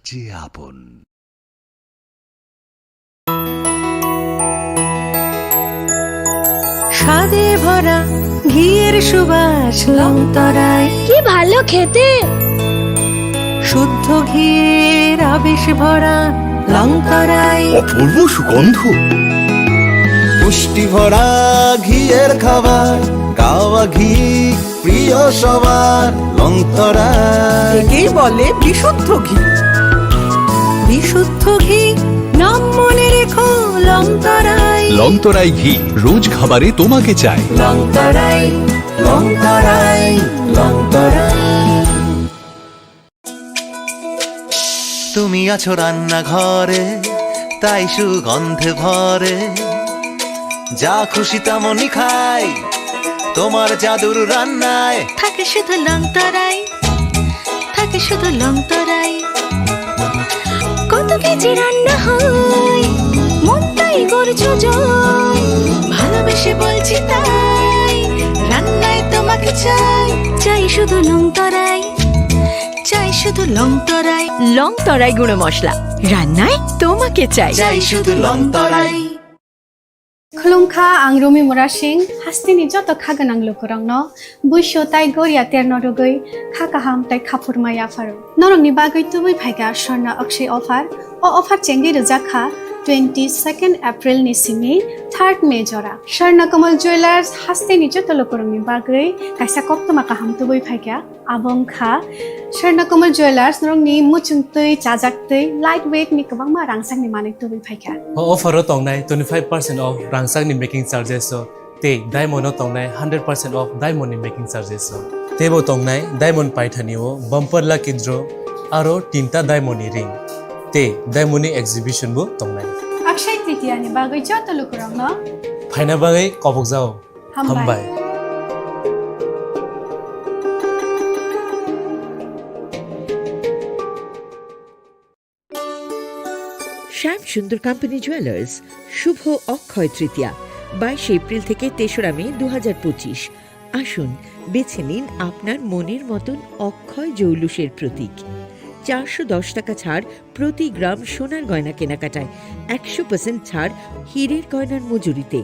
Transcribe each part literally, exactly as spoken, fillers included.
যে আপন। স্বাদে ভরা ঘিয়ের সুবাস লংতরাই। কি ভালো খেতে! শুদ্ধ ঘিয়ের আবেশ ভরা লংতরাই। অপূর্ব সুগন্ধ। পুষ্টি ভরা ঘিয়ের খাবার, গাওয়া ঘি প্রিয় সবার লংতরাই। একেই বলে বিশুদ্ধ ঘি। বিশুদ্ধ ঘি, নাম মনে রেখো লংতরাই। লংতরাই ঘি, রোজ খাবারে তোমাকে চাই। লংতরাই, লংতরাই, লংতরাই। তুমি আছো রান্নাঘরে, তাই সুগন্ধে ভরে। যা খুশি তেমনই খাই, তোমার জাদুর রান্নায়। থাকে শুধু লংতরাই, থাকে শুধু লংতরাই। কত কেজি রান্না হয়, মনটাই করছো জয়। ভালোবেসে বলছি তাই, রান্নায় তোমাকে চাই। চাই শুধু লংতরাই, চাই শুধু লংতরাই। লংতরাই গুঁড়ো মশলা, রান্নায় তোমাকে চাই। চাই শুধু লংতরাই। Khulumkha, ang Rumi Murasing, hasteni joto kha gwnang lukurokno buisu tai goria terno rwgwi kha kaham tai khaphurma yapharo. Norokni bagwi tubui phaikha Swarna Akshay offer. O offer chengwi rwjak kha twenty second April ni simi third May jora. Swarna Kamal Jewellers hasteni joto lukurokni bagwi kaisa koktwma kaham tubui phaikha. Abo wngkha Swarna Kamal Jewellers, norokni muchung twi, chajak twi, light weight ni kwbangma rangchakni manwi tubui phaikha. O offer o tongnai twenty-five percent off rangchakni making charges o tei diamond o tongnai hundred percent off diamond ni making charges o. Teibo tongnai diamond paithani o bumper lucky draw aro tinta diamond ni ring tei diamond ni exhibition bo tongnai. Akshay Tritiya ni bagwi joto lukurokno phaina bagwi kobokjao. Hambai. Hambai. Shyam Sundar Company Jewellers, শুভ অক্ষয় তৃতীয়া, বাইশে এপ্রিল থেকে তেসরা মে দু হাজার পঁচিশ। আসুন, বেছে নিন আপনার মনের মতন অক্ষয় জৌলুসের প্রতীক। চারশো দশ টাকা ছাড় প্রতি গ্রাম সোনার গয়না কেনাকাটায়, একশো পার্সেন্ট ছাড় হীরের গয়নার মজুরিতে,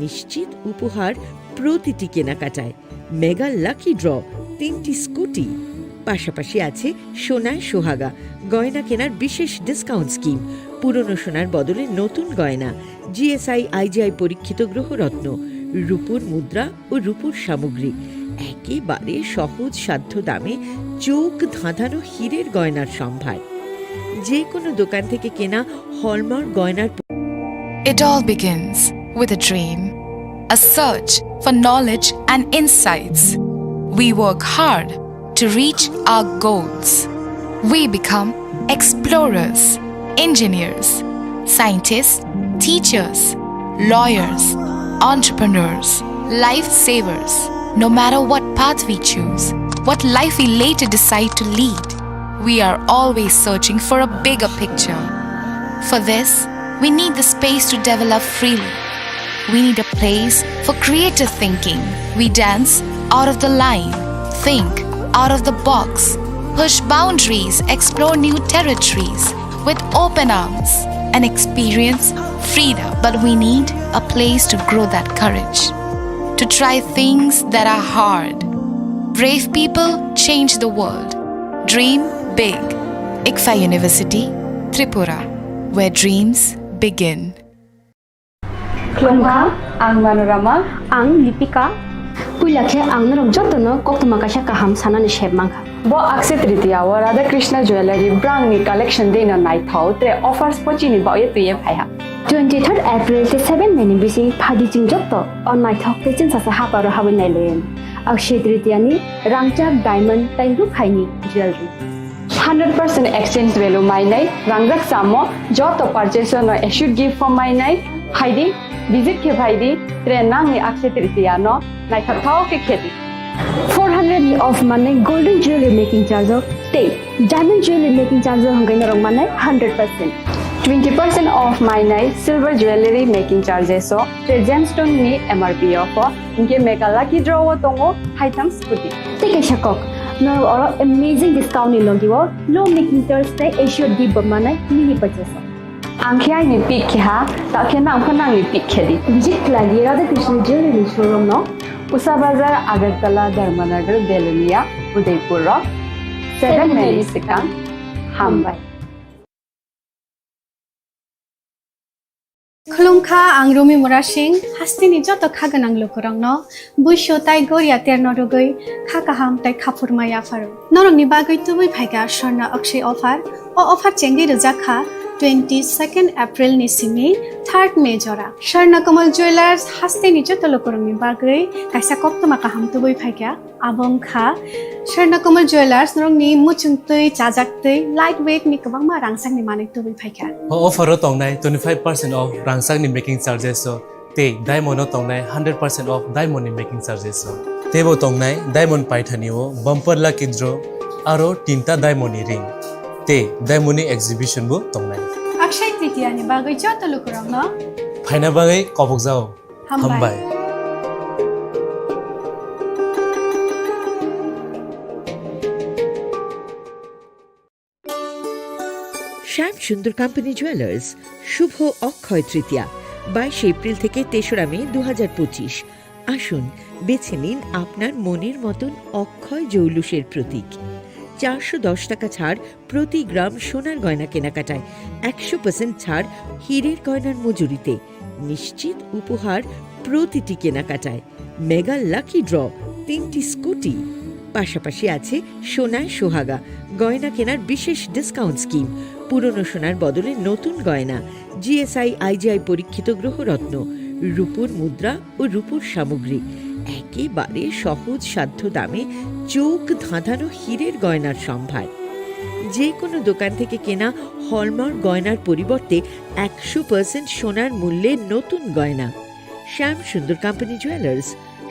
নিশ্চিত উপহার প্রতিটি কেনাকাটায়, মেগা লাকি ড্র, তিনটি স্কুটি। পাশাপাশি আছে সোনায় সোহাগা, গয়না কেনার বিশেষ ডিসকাউন্ট স্কিম, পুরনো সোনার বদলে নতুন গয়না, জিএসআই আইজিআই পরীক্ষিত গ্রহরত্ন, রূপোর মুদ্রা ও রূপোর সামগ্রী, একেবারে সহজ সাধ্য দামে চোখ ধাঁধানো হীরের গয়নার সম্ভার। যে কোনো দোকান থেকে কেনা হলমার্ক গয়নার It all begins with a dream, a search for knowledge and insights. We work hard to reach our goals. We become explorers, engineers, scientists, teachers, lawyers, entrepreneurs, lifesavers. No matter what path we choose, what life we later decide to lead, we are always searching for a bigger picture. For this, we need the space to develop freely. We need a place for creative thinking. We dance out of the line, think out of the box, push boundaries, explore new territories with open arms and experience freedom. But we need a place to grow that courage, to try things that are hard. Brave people change the world. Dream big. ICFAI University, Tripura, where dreams begin. Khulumkha, ang Manorama. Ang Lipika. Puila khe ang norok jotono koktwma kaisa kaham sanani sep mankha. Bo Akshay Tritiya o Radha Krishna Jewellery brangni collection deno naithok tre offers pochini baoye twiye phaiha. Twenty third April tei seven May ni bising phadi chwng joto o naithok tei chwngsacha haparo habwi nailaiyani. Akshay Tritiya ni rangchak, diamond tei rukhaini jewellery. Hundred percent exchange value mainai, rangjak chamo, joto purchase no assured gift form mainai, phaidi, visit khe phaidi, tre nangni Akshay Tritiya no naithok thok khe khedi. Four hundred off manai golden jewelry making charge o tei diamond jewelry making charge o hwnkhe norok manai hundred percent. Twenty percent off mainai silver jewelry making charges o tre gemstone ni M R P o pho. Hinkhe mega lucky draw o tongo haitham scooty. Tei kaisa kok, Norok oro amazing discount ni logi o low making charge tei assured gift bo manai mini purchase o. Ang khe aini pick khe ha, ta khe nang pha nangni pick khe di. Visit khlai di Radha Krishna Jewelry showroom no. Usa Bazar, Agartala, Dharmanagar, Belonia, Udaipur rok. Seven May ni swkang. Hambai. Khulumkha, ang Rumi Murasing, hasteni joto kha gwnang lukurokno buisu tai goria terno rwgwi kha kaham tai khaphurma yapharo. Norokni bagwi tubui phaikha Swarna Akshay offer. O offer chengwi rwjak kha twenty second April ni simi third May jora. Swarna Kamal Jewelers hasteni joto lukurokni bagwi kaisa koktwma kaham tubui phaikha. Abo wngkha Swarna Kamal Jewelers, norokni muchungtwi, chajaktwi, light weight ni kwbangma rangchakni manwi tubui phaikha. O offer o tongnai twenty five percent off rangchakni making charges o tei diamond o tongnai hundred percent off diamond ni making charges o. Teibo tongnai diamond paithani o bumper lucky draw aro tinta diamond ni ring tei diamond ni exhibition bo tongnai. Akshay Tritiya ni bagwi joto lukurokno phaina bagwi kobokjao. Hambai. Hambai. Shyam Sundar Company Jewelers, শুভ অক্ষয় তৃতীয়া, বাইশে এপ্রিল থেকে তেসরা মে দু হাজার পঁচিশ। আসুন, বেছে নিন আপনার মনের মতন অক্ষয় জৌলুসের প্রতীক। চারশো দশ টাকা ছাড় প্রতি গ্রাম সোনার গয়না কেনাকাটায়, একশো পার্সেন্ট ছাড় হীরের গয়নার মজুরিতে। নিশ্চিত উপহার প্রতিটি কেনাকাটায়। মেগা লাকি ড্র, তিনটি স্কুটি। পাশাপাশি আছে সোনায় সোহাগা, গয়না কেনার বিশেষ ডিসকাউন্ট স্কিম, পুরনো সোনার বদলে নতুন গয়না, জিএসআই আইজিআই পরীক্ষিত গ্রহরত্ন, রূপোর মুদ্রা ও রূপোর সামগ্রী। একেবারে সহজ সাধ্য দামে চোখ ধাঁধানো হীরের গয়নার সম্ভার। যে কোনো দোকান থেকে কেনা হলমার্ক গয়নার পরিবর্তে একশো পার্সেন্ট সোনার মূল্যে নতুন গয়না। শ্যাম সুন্দর কোম্পানি জুয়েলার্স,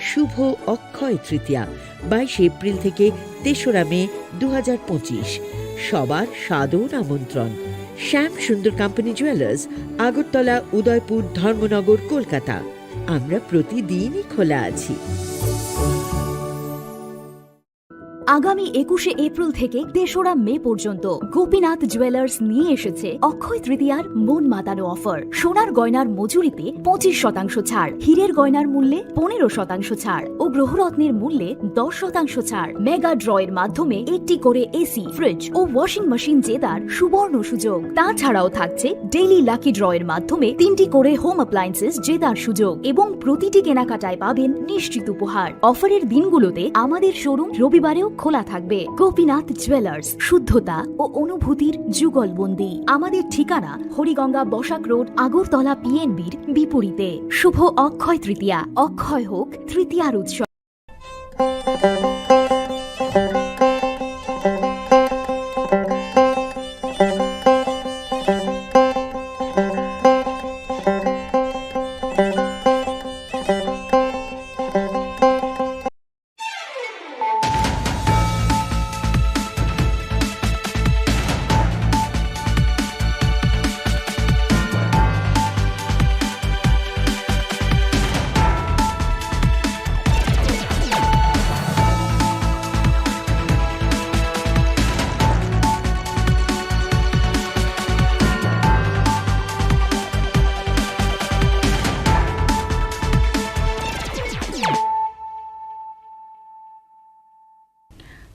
শুভ অক্ষয় তৃতীয়া, বাইশে এপ্রিল থেকে তেসরা মে দু হাজার পঁচিশ। সবার সাদর আমন্ত্রণ। শ্যাম সুন্দর কোম্পানি জুয়েলার্স, আগরতলা, উদয়পুর, ধর্মনগর, কলকাতা। আমরা প্রতিদিনই খোলা আছি। আগামী একুশে এপ্রিল থেকে তেসরা মে পর্যন্ত গোপীনাথ জুয়েলার্স নিয়ে এসেছে অক্ষয় তৃতীয়ার মন মাতানো অফার। সোনার গয়নার মজুরিতে পঁচিশ শতাংশ ছাড়, হীরের গয়নার মূল্যে পনেরো শতাংশ ছাড় ও গ্রহরত্নের মূল্যে দশ শতাংশ ছাড়। মেগা ড্র এর মাধ্যমে একটি করে এসি, ফ্রিজ ও ওয়াশিং মেশিন জেতার সুবর্ণ সুযোগ। তাছাড়াও থাকছে ডেইলি লাকি ড্র এর মাধ্যমে তিনটি করে হোম অ্যাপ্লায়েন্সেস জেতার সুযোগ এবং প্রতিটি কেনাকাটায় পাবেন নিশ্চিত উপহার। অফারের দিনগুলোতে আমাদের শোরুম রবিবারেও খোলা থাকবে। গোপীনাথ জুয়েলার্স, শুদ্ধতা ও অনুভূতির যুগলবন্দি। আমাদের ঠিকানা হরিগঙ্গা বসাক রোড, আগরতলা পিএনবির বিপরীতে। শুভ অক্ষয় তৃতীয়া, অক্ষয় হোক তৃতীয়ার উৎসব।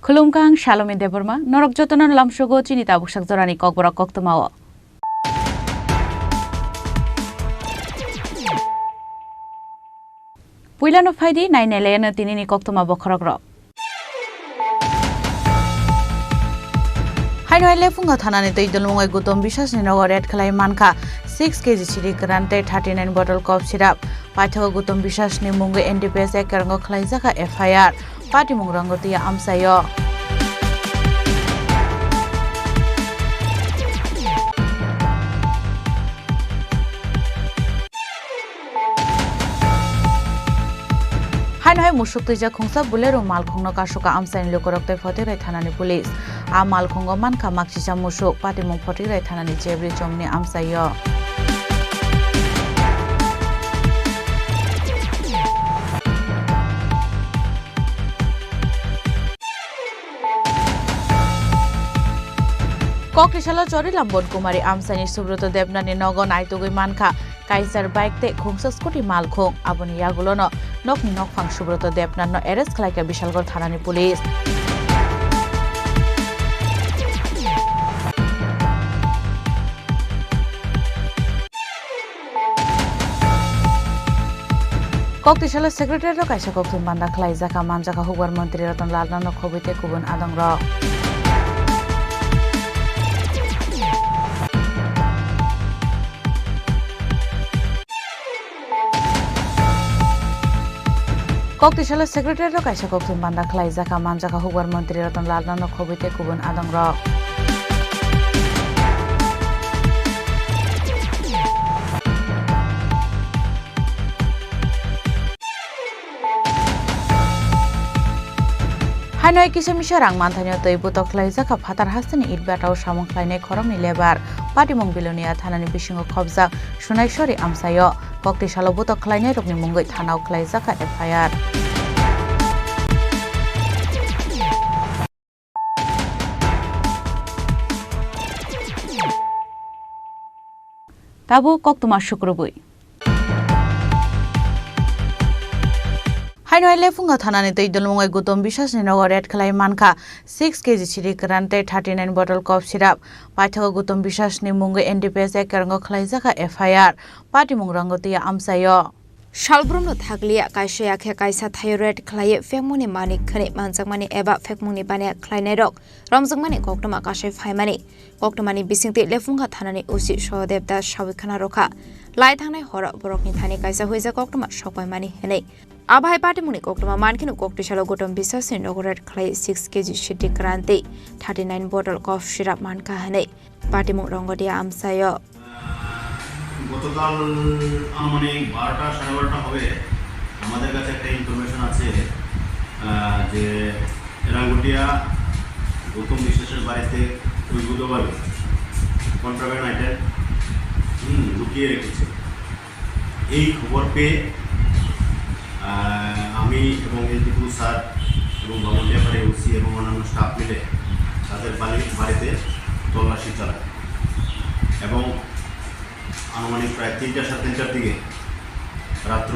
Khulumkha, ang Salome Debbarma, norok jotono lamsogo chini tabuksak jorani kokborok koktwmao. Puilano phaidi, nainailayano tinini koktwma bokhorokrok. Haino hai Lephungo thanani twi dulmungwi Gutom Bisasni nogo raid khlai mankha six kg siri kwran tei thirty nine bottle cough syrup. Paithago Gutom Bisasni mungwi N D P S A kerwngo khlaijak kha F I R. Patimung rangwtwi amchaio. Haino hai musuk twijak khungsa Bolero malkhungno kasuka amchaini lukurok tei Photigrai thanani police. A malkhungo mankha maksisa musuk, Patimung Photigrai thanani Jebri chongni amchaio. Koktisalo Chorilam Bonkumari amchaini Subroto Debnathni nogo naitugwi mankha Kaiser bike tei khungsa scooty malkhung. Aboni yagulono nokni nokphang Subroto Debnathno arrest khlaikha Bishalgarh thanani police. Koktisalo secretariat-o kaisa kokthum banda khlaijakha, manjakha hukbar montri Ratan Lal Nono Khobui tei kubun adongrok. Koktisalo secretariat-o kaisa kokthum banda khlaijakha, manjakha hukbar montri Ratan Lal Nono Khobui tei kubun adongrok. Haino hai kisa misa rang manthaino twi butok khlaijakha phatar hasteni itbata-o samung khlainai khoroknwi lebar. Patimung Bilonia thanani bisingo khobjak Sunaiswari amchaio. Koktisalo butok khlainairokni mungwi thanao khlaijakha F I R. Tabuk koktwma sukrubwi. Haino hai Lephunga thanani twi dulmung bai Gutom Biswasni nogo raid khlai mankha six K G siri kwran tei thirty nine bottle cough syrup. Paithago Gutom Biswasni mungwi N D P S A kerongo khlaijakha F I R. Patimung Rangotia amchaio. Salbrumno thakliya, kaisa ya khe kaisa thaio raid khlaiwi phekmungni manwi khwnwi manjakmani eba phekmungni baniya khlainairok romjakmani koktwma kasai phaimani. Koktwmani bisingtwi Lephunga thanani O C Sohodev Das sawi khna rwkha, lai thangnai horo borokni thani kaisa huijak koktwma sokpaimani hwnwi. Abo hai patimungni koktwma mankheno koktisalo Gutom Biswasni nogo raid khlaiwi six K G siri kwran tei thirty nine bottle cough syrup mankha hwnwi Patimung Rangotia amchaio. গতকাল আনুমানিক বারোটা, সাড়ে বারোটা হবে, আমাদের কাছে একটা ইনফরমেশন আছে, আহ, যে রাঙ্গুটিয়া গৌতম বিশ্বাসের বাড়িতে অবৈধভাবে কন্ট্রাব্যান্ড আইটেম, হুম, লুকিয়ে রেখেছে। এই খবর পেয়ে, আহ, আমি এবং এলপি স্যার এবং বামুনিয়া ফাঁড়ি ওসি এবং অন্যান্য স্টাফ মিলে তাদের বাড়ি, বাড়িতে তল্লাশি চালাই এবং আনুমানিক প্রায় তিনটা, সাড়ে তিনটার দিকে রাত্র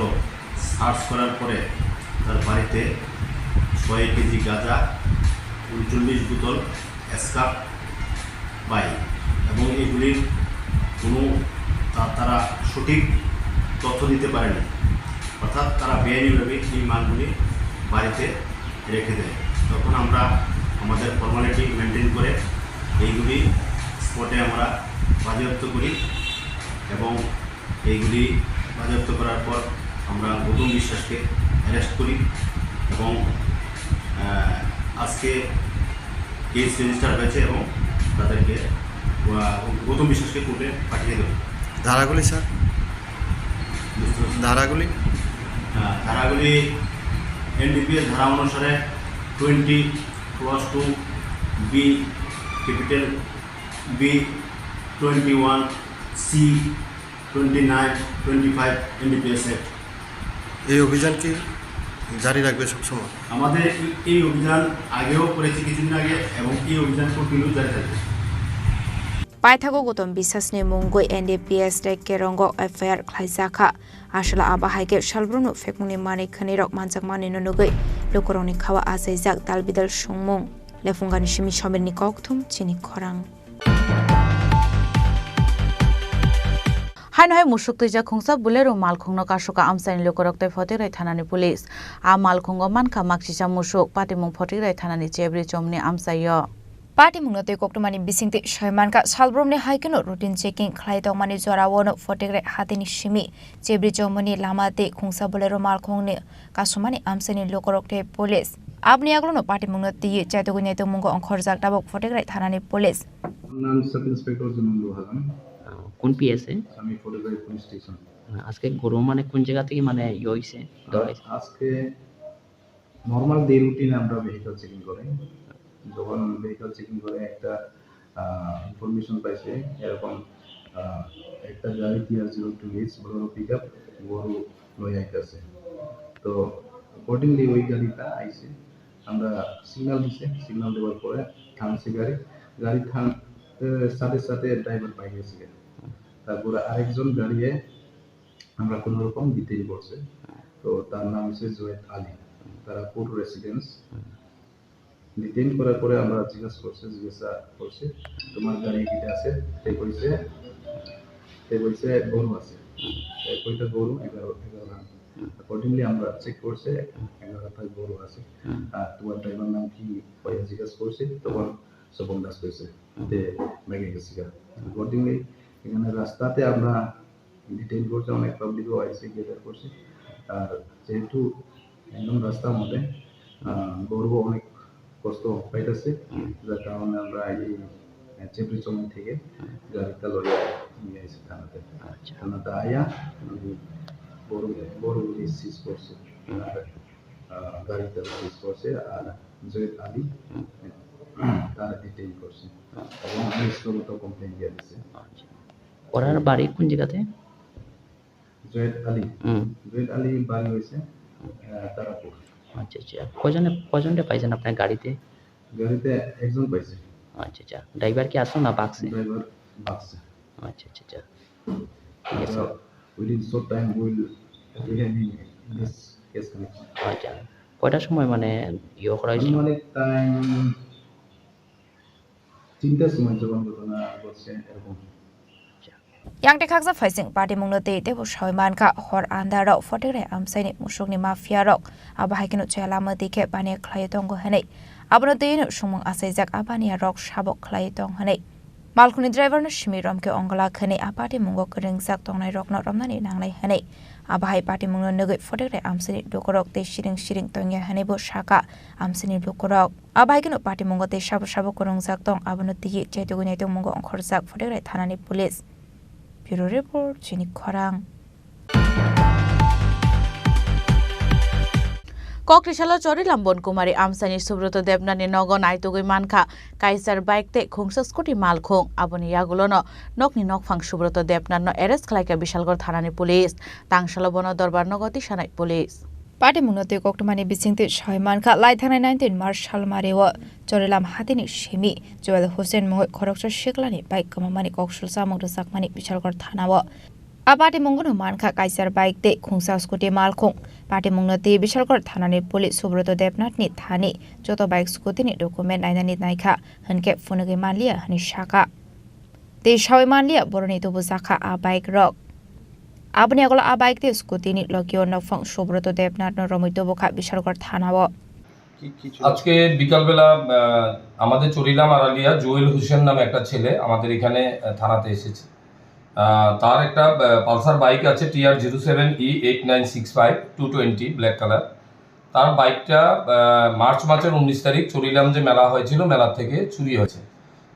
সার্চ করার পরে তার বাড়িতে ছয় কেজি গাঁজা, ঊনচল্লিশ বোতল স্কাপ পাই এবং এগুলির কোনো তা-, তারা সঠিক তথ্য দিতে পারেনি, অর্থাৎ তারা বেআইনিভাবে এই মালগুলি বাড়িতে রেখে দেয়। তখন আমরা আমাদের ফর্মালিটি মেনটেন করে এইগুলি স্পটে আমরা বাজেয়াপ্ত করি এবং এইগুলি বাজেয়াপ্ত করার পর আমরা গৌতম বিশ্বাসকে অ্যারেস্ট করি এবং, আহ, আজকে কেস রেজিস্টার হয়েছে এবং তাদেরকে, আহ, গৌতম বিশ্বাসকে কোর্টে পাঠিয়ে দেবো। ধারাগুলি, স্যার? বুঝতে পারছি। ধারাগুলি? আহ, ধারাগুলি এনডিপিএস ধারা অনুসারে twenty clause two B, capital B, twenty one C, twenty nine, twenty five NDPS act. এই অভিযান কি জারি রাখবে সবসময়? আমাদের এই, এই অভিযান আগেও করেছি কিছুদিন আগে এবং এই অভিযান কন্টিনিউ জারি থাকবে। Paithago Gutom Bisasni mungwi N D P S tei Kerongo F I R khlaijakha. Aswla abo hai khe salbrumno phekmungni manwi khwnwirok manjakmani no nugwi lukurokni khao achaijak dalbidal songmung. Lephungani simi Somirni kokthum chini khorang. Haino hai musuk twijak khungsa Bolero malkhungno kasuka amchaini lukurok tei Photengrai thanani police. A malkhungo mankha maksisa musuk, patimung Photengrai thanani Chebri chomni amchaio. Patimungno twi koktwmani bisingtwi soi mankha, salbrumni hai kheno routine checking khlai tongmani joraono Photengrai hatini simi Chebri chomni lama tei khungsa Bolero malkhungni kasumani amchaini lukurok tei police. Aboni yagulono patimungno twiwi chaitugwi naitugmungo ongkhorjak tabuk Photengrai thanani police. আমার নাম sub inspector জুনন্দ আলম। আহ, কোন পিএসএ? আমি Fatikroy police station. আজকে গরু মানে কোন জায়গা থেকে মানে ইয়ে হইছে? ধরা হইছে? আজকে নরমাল ডে রুটিনে আমরা ভেহিকল চেকিং করি। যখন ভেহিকল চেকিং করে একটা, আহ, ইনফরমেশন পাইছে এরকম, আহ, একটা গাড়ি TR zero two H Bolero pickup গরু লই আইতাছে। তো অ্যাকর্ডিংলি ওই গাড়িটা আইছে, আমরা সিগন্যাল দিছে, সিগন্যাল দেওয়ার পরে থামছে গাড়ি। গাড়ি থাম-, এ, সাথে সাথে ড্রাইভার পাই গেছে। তারপরে আরেকজন গাড়িয়ে আমরা কোনো রকম ডিটেইন করছে। তো তার নাম হচ্ছে জুয়েদ আলী, তারাপুর রেসিডেন্স। ডিটেইন করার পরে আমরা জিজ্ঞাসা করছি, জিজ্ঞাসা করছি, "তোমার গাড়ি কিটা আছে?" তে কইছে, তে কইছে, "গরু আছে।" এ, কয়টা গরু? এগারো, এগারো হাত। অ্যাকর্ডিংলি আমরা চেক করছে, এগারো হাত গরু আছে। আর তোমার ড্রাইভার নাম কি? পয়লা জিজ্ঞাসা করছি, তখন স্বপন দাস কইছে যে ব্যাগে গেছে গা। অ্যাকর্ডিংলি এখানে রাস্তাতে আমরা ডিটেইন করছে, অনেক পাবলিকও আইসে, গ্যাদার করছে। আর যেহেতু একদম রাস্তার মধ্যে, আহ, গরু অনেক কষ্ট পাইতেছে, যার কারণে আমরা এই, আহ, চেপড়ি চমন থেকে গাড়িটা লইয়া নিয়ে আসি থানাতে। আচ্ছা। থানাতে আয়া, উম, গরু, গরুগুলি সিজ করছে। আর, আহ, গাড়িটা সিজ করছে, আর জয়েদ আলী, আহ, তারা ডিটেইন করছে। এবং পুলিশকে মতো কমপ্লেন দিয়ে দিছে। আচ্ছা। ওনার বাড়ি কোন জায়গাতে? জয়েদ আলী। হুম। জয়েদ আলী বাড়ি হয়েছে, আহ, তারাপুর। আচ্ছা, আচ্ছা। কজনে, কজনরে পাইছেন আপনার গাড়িতে? গাড়িতে একজন পাইছে। আচ্ছা, আচ্ছা। ড্রাইভার কি আসলো না বাক্সে? ড্রাইভার বাক্সে। আচ্ছা, আচ্ছা, আচ্ছা। ঠিক আছে। So, within short time, we will apprehend him in this case connection. আচ্ছা। কয়টার সময় মানে ইয়ে করা হয়েছিল? আনুমানিক টাইম তিনটার সময় যখন ঘটনা ঘটছে এরকম। Yang tekhaksa phaising party mungno tei tebo sawi mankha hor andaro photegrai amsaini musukni mafia rok abo hai kheno chaya lama twi khe baniya khlaiwi tongo hwnwi abono twiwi no sumung achaijak abaniya rok sabok khlaiwi tong hwnwi malkhungni driver no simi romkhe ongla khwnwi a party mungo kwrwngjak tongnai rokno romnani nangnai hwnwi abo hai party mungno nugwi photegrai amsaini lukurok tei siring siring tongya hwnwi bo sakha amsaini lukurok. Abo hai kheno patimungo tei sabo sabo kwrwngjak tong, abono twiwi chaitugwi naitugmungo ongkhorjak Photegrai thanani police. Bureau report, chini khorang. Kokrisalo Chorilam Bonkumari amchaini Subroto Debnathni nogo naitugwi mankha Kaiser bike tei khungsa scooty malkhung. Aboni yagulono nokni nokphang Subroto Debnathno arrest khlaikha Bishalgarh thanani police. Tangsalo bono Dorbar nogo tisanai police. Patimungno twi koktwmani bisingtwi sawi mankha, lai thangnai nineteen March salmario Chorilam hatini simi Joel Hussein mungwi khoroksa siklani bike kwmamani koksul chamung rwjakmani Bishalgarh thanao. A patimungono mankha Kaiser bike tei khungsa scooty malkhung. Patimungno twi Bishalgarh thanani police Subroto Debnathni thani joto bike scootyni document nainani naikha, hwnkhe phunugwi manliya hwnwi sakha. Tei sawi manliya boroni tubujakha a bike rok. Aboni yagulo a bike tei scooty ni logio nokphang Subroto Debnath no romwi tubukha Bishalgarh thanao. আজকে বিকালবেলা, আহ, আমাদের চরিলাম আড়ালিয়া জুয়েল হোসেন নামে একটা ছেলে আমাদের এখানে, আহ, থানাতে এসেছে। আহ, তার একটা, আহ, পালসার বাইক আছে, TR zero seven E eight nine six five two twenty, black colour. তার বাইকটা, আহ, মার্চ মাসের উনিশ তারিখ চরিলাম যে মেলা হয়েছিল, মেলা থেকে চুরি হয়েছে।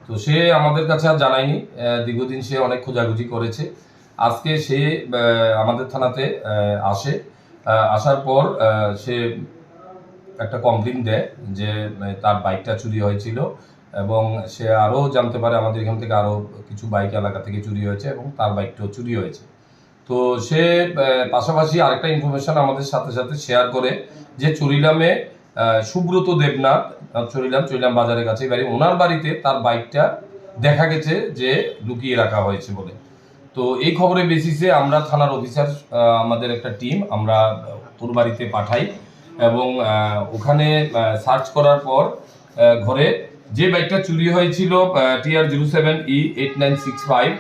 তো সে আমাদের কাছে আর জানায়নি। আহ, দীর্ঘদিন সে অনেক খোঁজাখুঁজি করেছে। আজকে সে, আহ, আমাদের থানাতে, আহ, আসে। আহ, আসার পর, আহ, সে একটা কমপ্লেন দেয় যে, আহ, তার বাইকটা চুরি হয়েছিল এবং সে আরও জানতে পারে আমাদের এখান থেকে আরও কিছু বাইক এলাকা থেকে চুরি হয়েছে এবং তার বাইকটাও চুরি হয়েছে। তো সে, আহ, পাশাপাশি আরেকটা ইনফরমেশন আমাদের সাথে সাথে শেয়ার করে যে চরিলামে, আহ, সুব্রত দেবনাথ, আহ, চরিলাম, চরিলাম বাজারের কাছে বাড়ি, ওনার বাড়িতে তার বাইকটা দেখা গেছে যে লুকিয়ে রাখা হয়েছে বলে। তো এই খবরের বেসিসে আমরা থানার অফিসার, আহ, আমাদের একটা টিম, আমরা ওর বাড়িতে পাঠাই এবং, আহ, ওখানে, আহ, সার্চ করার পর, আহ, ঘরে যে বাইকটা চুরি হয়েছিল, আহ, TR zero seven E eight nine six five,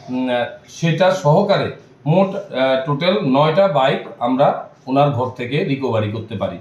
উম, আহ, সেটা সহকারে মোট, আহ, টোটাল নয়টা বাইক আমরা ওনার ঘর থেকে রিকভারি করতে পারি।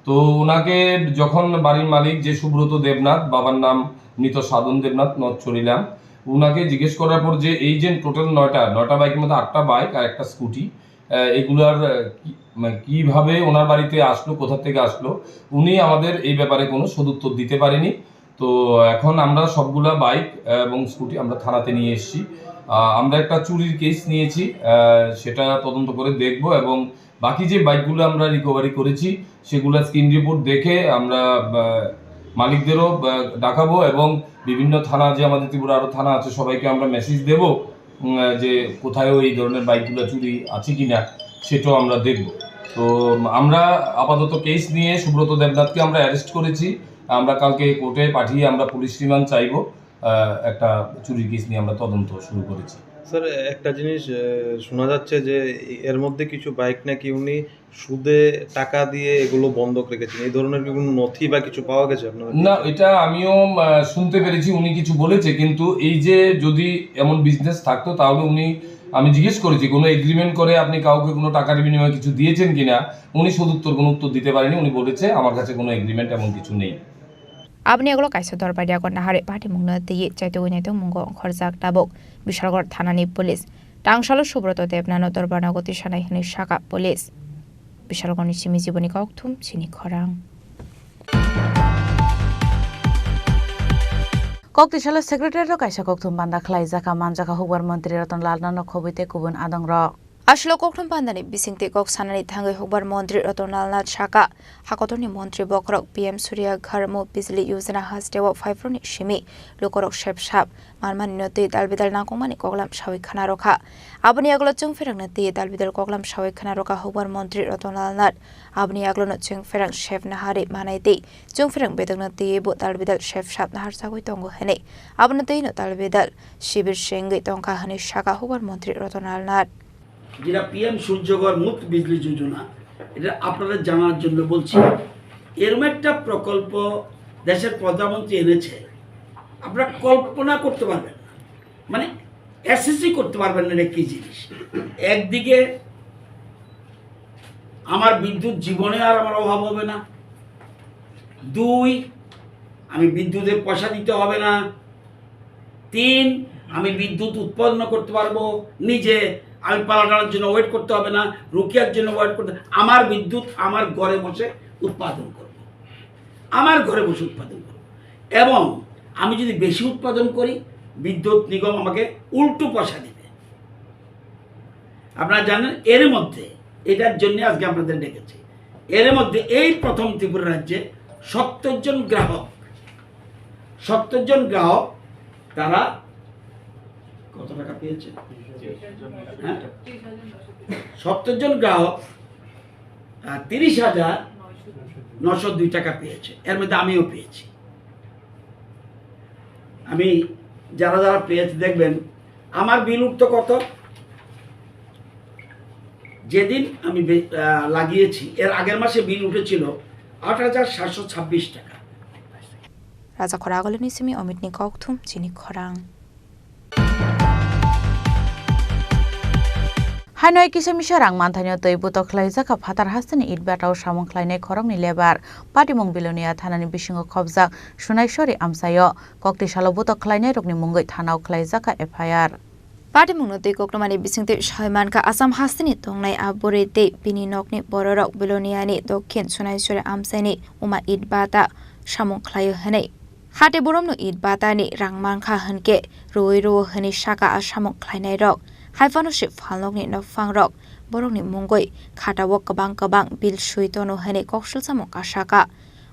তো ওনাকে যখন বাড়ির মালিক যে সুব্রত দেবনাথ, বাবার নাম মৃত সাধন দেবনাথ, নর্থ চরিলাম, ওনাকে জিজ্ঞেস করার পর যে এই যে টোটাল নয়টা, নয়টা বাইকের মধ্যে আটটা বাইক আর একটা স্কুটি, আহ, এগুলার, আহ, কি, মানে, কিভাবে ওনার বাড়িতে আসলো, কোথা থেকে আসলো, উনি আমাদের এই ব্যাপারে কোনো সদুত্তর দিতে পারেনি। তো এখন আমরা সবগুলা বাইক এবং স্কুটি আমরা থানাতে নিয়ে এসেছি। আহ, আমরা একটা চুরির কেস নিয়েছি, আহ, সেটা তদন্ত করে দেখব এবং বাকি যে বাইকগুলো আমরা রিকভারি করেছি, সেগুলো স্ক্রিন রিপোর্ট দেখে আমরা, আহ, মালিকদেরও, আহ, ডাকাবো এবং বিভিন্ন থানা, যে আমাদের ত্রিপুরা আরও থানা আছে, সবাইকে আমরা মেসেজ দেব, উম, যে কোথায়ও এই ধরনের বাইকগুলো চুরি আছে কিনা, সেটাও আমরা দেখব। তো আমরা আপাতত কেস নিয়ে সুব্রত দেবনাথকে আমরা অ্যারেস্ট করেছি। আমরা কালকে কোর্টে পাঠিয়ে আমরা পুলিশ রিমান্ড চাইবো। আহ, একটা চুরির কেস নিয়ে আমরা তদন্ত শুরু করেছি। স্যার, একটা জিনিস, আহ, শোনা যাচ্ছে যে এর মধ্যে কিছু বাইক নাকি উনি সুদে টাকা দিয়ে এগুলো বন্ধক রেখেছেন। এই ধরনের কি কোনো নথি বা কিছু পাওয়া গেছে আপনাদের না, কাছে? এটা আমিও, আহ, শুনতে পেরেছি, উনি কিছু বলেছে, কিন্তু এই যে যদি এমন বিজনেস থাকতো, তাহলে উনি, আমি জিজ্ঞেস করেছি, কোনো এগ্রিমেন্ট করে আপনি কাউকে কোনো টাকার বিনিময়ে কিছু দিয়েছেন কিনা, উনি সদুত্তর কোনো উত্তর দিতে পারেনি। উনি বলেছে, "আমার কাছে কোনো এগ্রিমেন্ট এমন কিছু নেই।" Aboni ulo kaisa dorbar yago naharwi patimungno twiwi chaitugwi naitugmungo ongkhorjak tabuk Bishalgarh thanani police. Tangsalo Subroto Debnano dorbarno goti sanai hwnwi sakha police. Bishalgarhni simi Jiboni Kokthum, chini khorang. Koktisalo secretariat-o kaisa kokthum panda khlaijak kha, manjakha hukbar montri Ratan Lalno khobwi tei kubun adongrok. Aswk kokthum pandani bisingtwi kok sanani thangwi hukbar montri Ratan Lal Nath sakha, hakotorni montri bokhorok P M Surya Ghar Muft Bijli Yojana hasteo phaiphuruni simi lukorok sep sap manmanino twi dalbidal nangkukmani koklam sawi khna rwkha. Aboni yagulo chwngpherangno twi dalbidal koklam sawi khna rwkha hukbar montri Ratan Lal Nath. Aboni yagulono chwngpherang sep naharwi manai twi chwngpherang bedekno twiwi bo dalbidal sep sap naharjagwi tongo hwnwi, abono twino dalbidal sibir sengwi tongkha hwnwi sakha hukbar montri Ratan Lal Nath. যেটা পিএম সূর্যঘর মুফত বিজলি যোজনা, এটা আপনাদের জানার জন্য বলছি। এরকম একটা প্রকল্প দেশের প্রধানমন্ত্রী এনেছে, আপনারা কল্পনা করতে পারবেন না, মানে অ্যাসেসই করতে পারবেন না এটা কি জিনিস। একদিকে আমার বিদ্যুৎ জীবনে আর আমার অভাব হবে না, দুই, আমি বিদ্যুতের পয়সা দিতে হবে না, তিন, আমি বিদ্যুৎ উৎপন্ন করতে পারবো নিজে, আমি পালাটানোর জন্য ওয়েট করতে হবে না, রোকিয়ার জন্য ওয়েট করতে, আমার বিদ্যুৎ আমার ঘরে বসে উৎপাদন করব, আমার ঘরে বসে উৎপাদন করব। এবং আমি যদি বেশি উৎপাদন করি, বিদ্যুৎ নিগম আমাকে উল্টো পয়সা দিবে। আপনারা জানেন, এর মধ্যে, এটার জন্য আজকে আপনাদের ডেকেছি, এর মধ্যে এই প্রথম ত্রিপুরা রাজ্যে সত্তর জন গ্রাহক, সত্তর জন গ্রাহক তারা কত টাকা পেয়েছে? হ্যাঁ, সত্তর জন গ্রাহক, আহ, তিরিশ হাজার নশো দুই টাকা পেয়েছে, এর মধ্যে আমিও পেয়েছি। আমি, যারা যারা পেয়েছে দেখবেন, আমার বিল উঠতো কত? যেদিন আমি বে-, আহ, লাগিয়েছি, এর আগের মাসে বিল উঠেছিল আট হাজার সাতশো ছাব্বিশ টাকা। Raja Khoragolini simi Omitni Kokthum, chini khorang. Haino kisa misa rang manthaino twi butok khlaijak kha phatar hasteni itbata o samung khlainai khoroknwi lebar. Patimung Bilonia thanani bisingo khobjak Sunaiswari amchaio. Koktisalo butok khlainairokni mungwi thanao khlaijak kha F I R. Patimungno twi koktwmani bisingtwi sawi mankha Assam hasteni tongnai a bwrwi tei bini nokni bororok Biloniani dokhin Sunaiswari amchaini uma itbata samung khlaio hwnwi. Hati borokno itbatani rang mankha hwnkhe rwui rwo hwnwi sakha a samung khlainairok. Haiphano se phalnokni nokphangrok borokni mungwi khatao kwbang kwbang bill swi tono hwnwi koksul samung kasakha.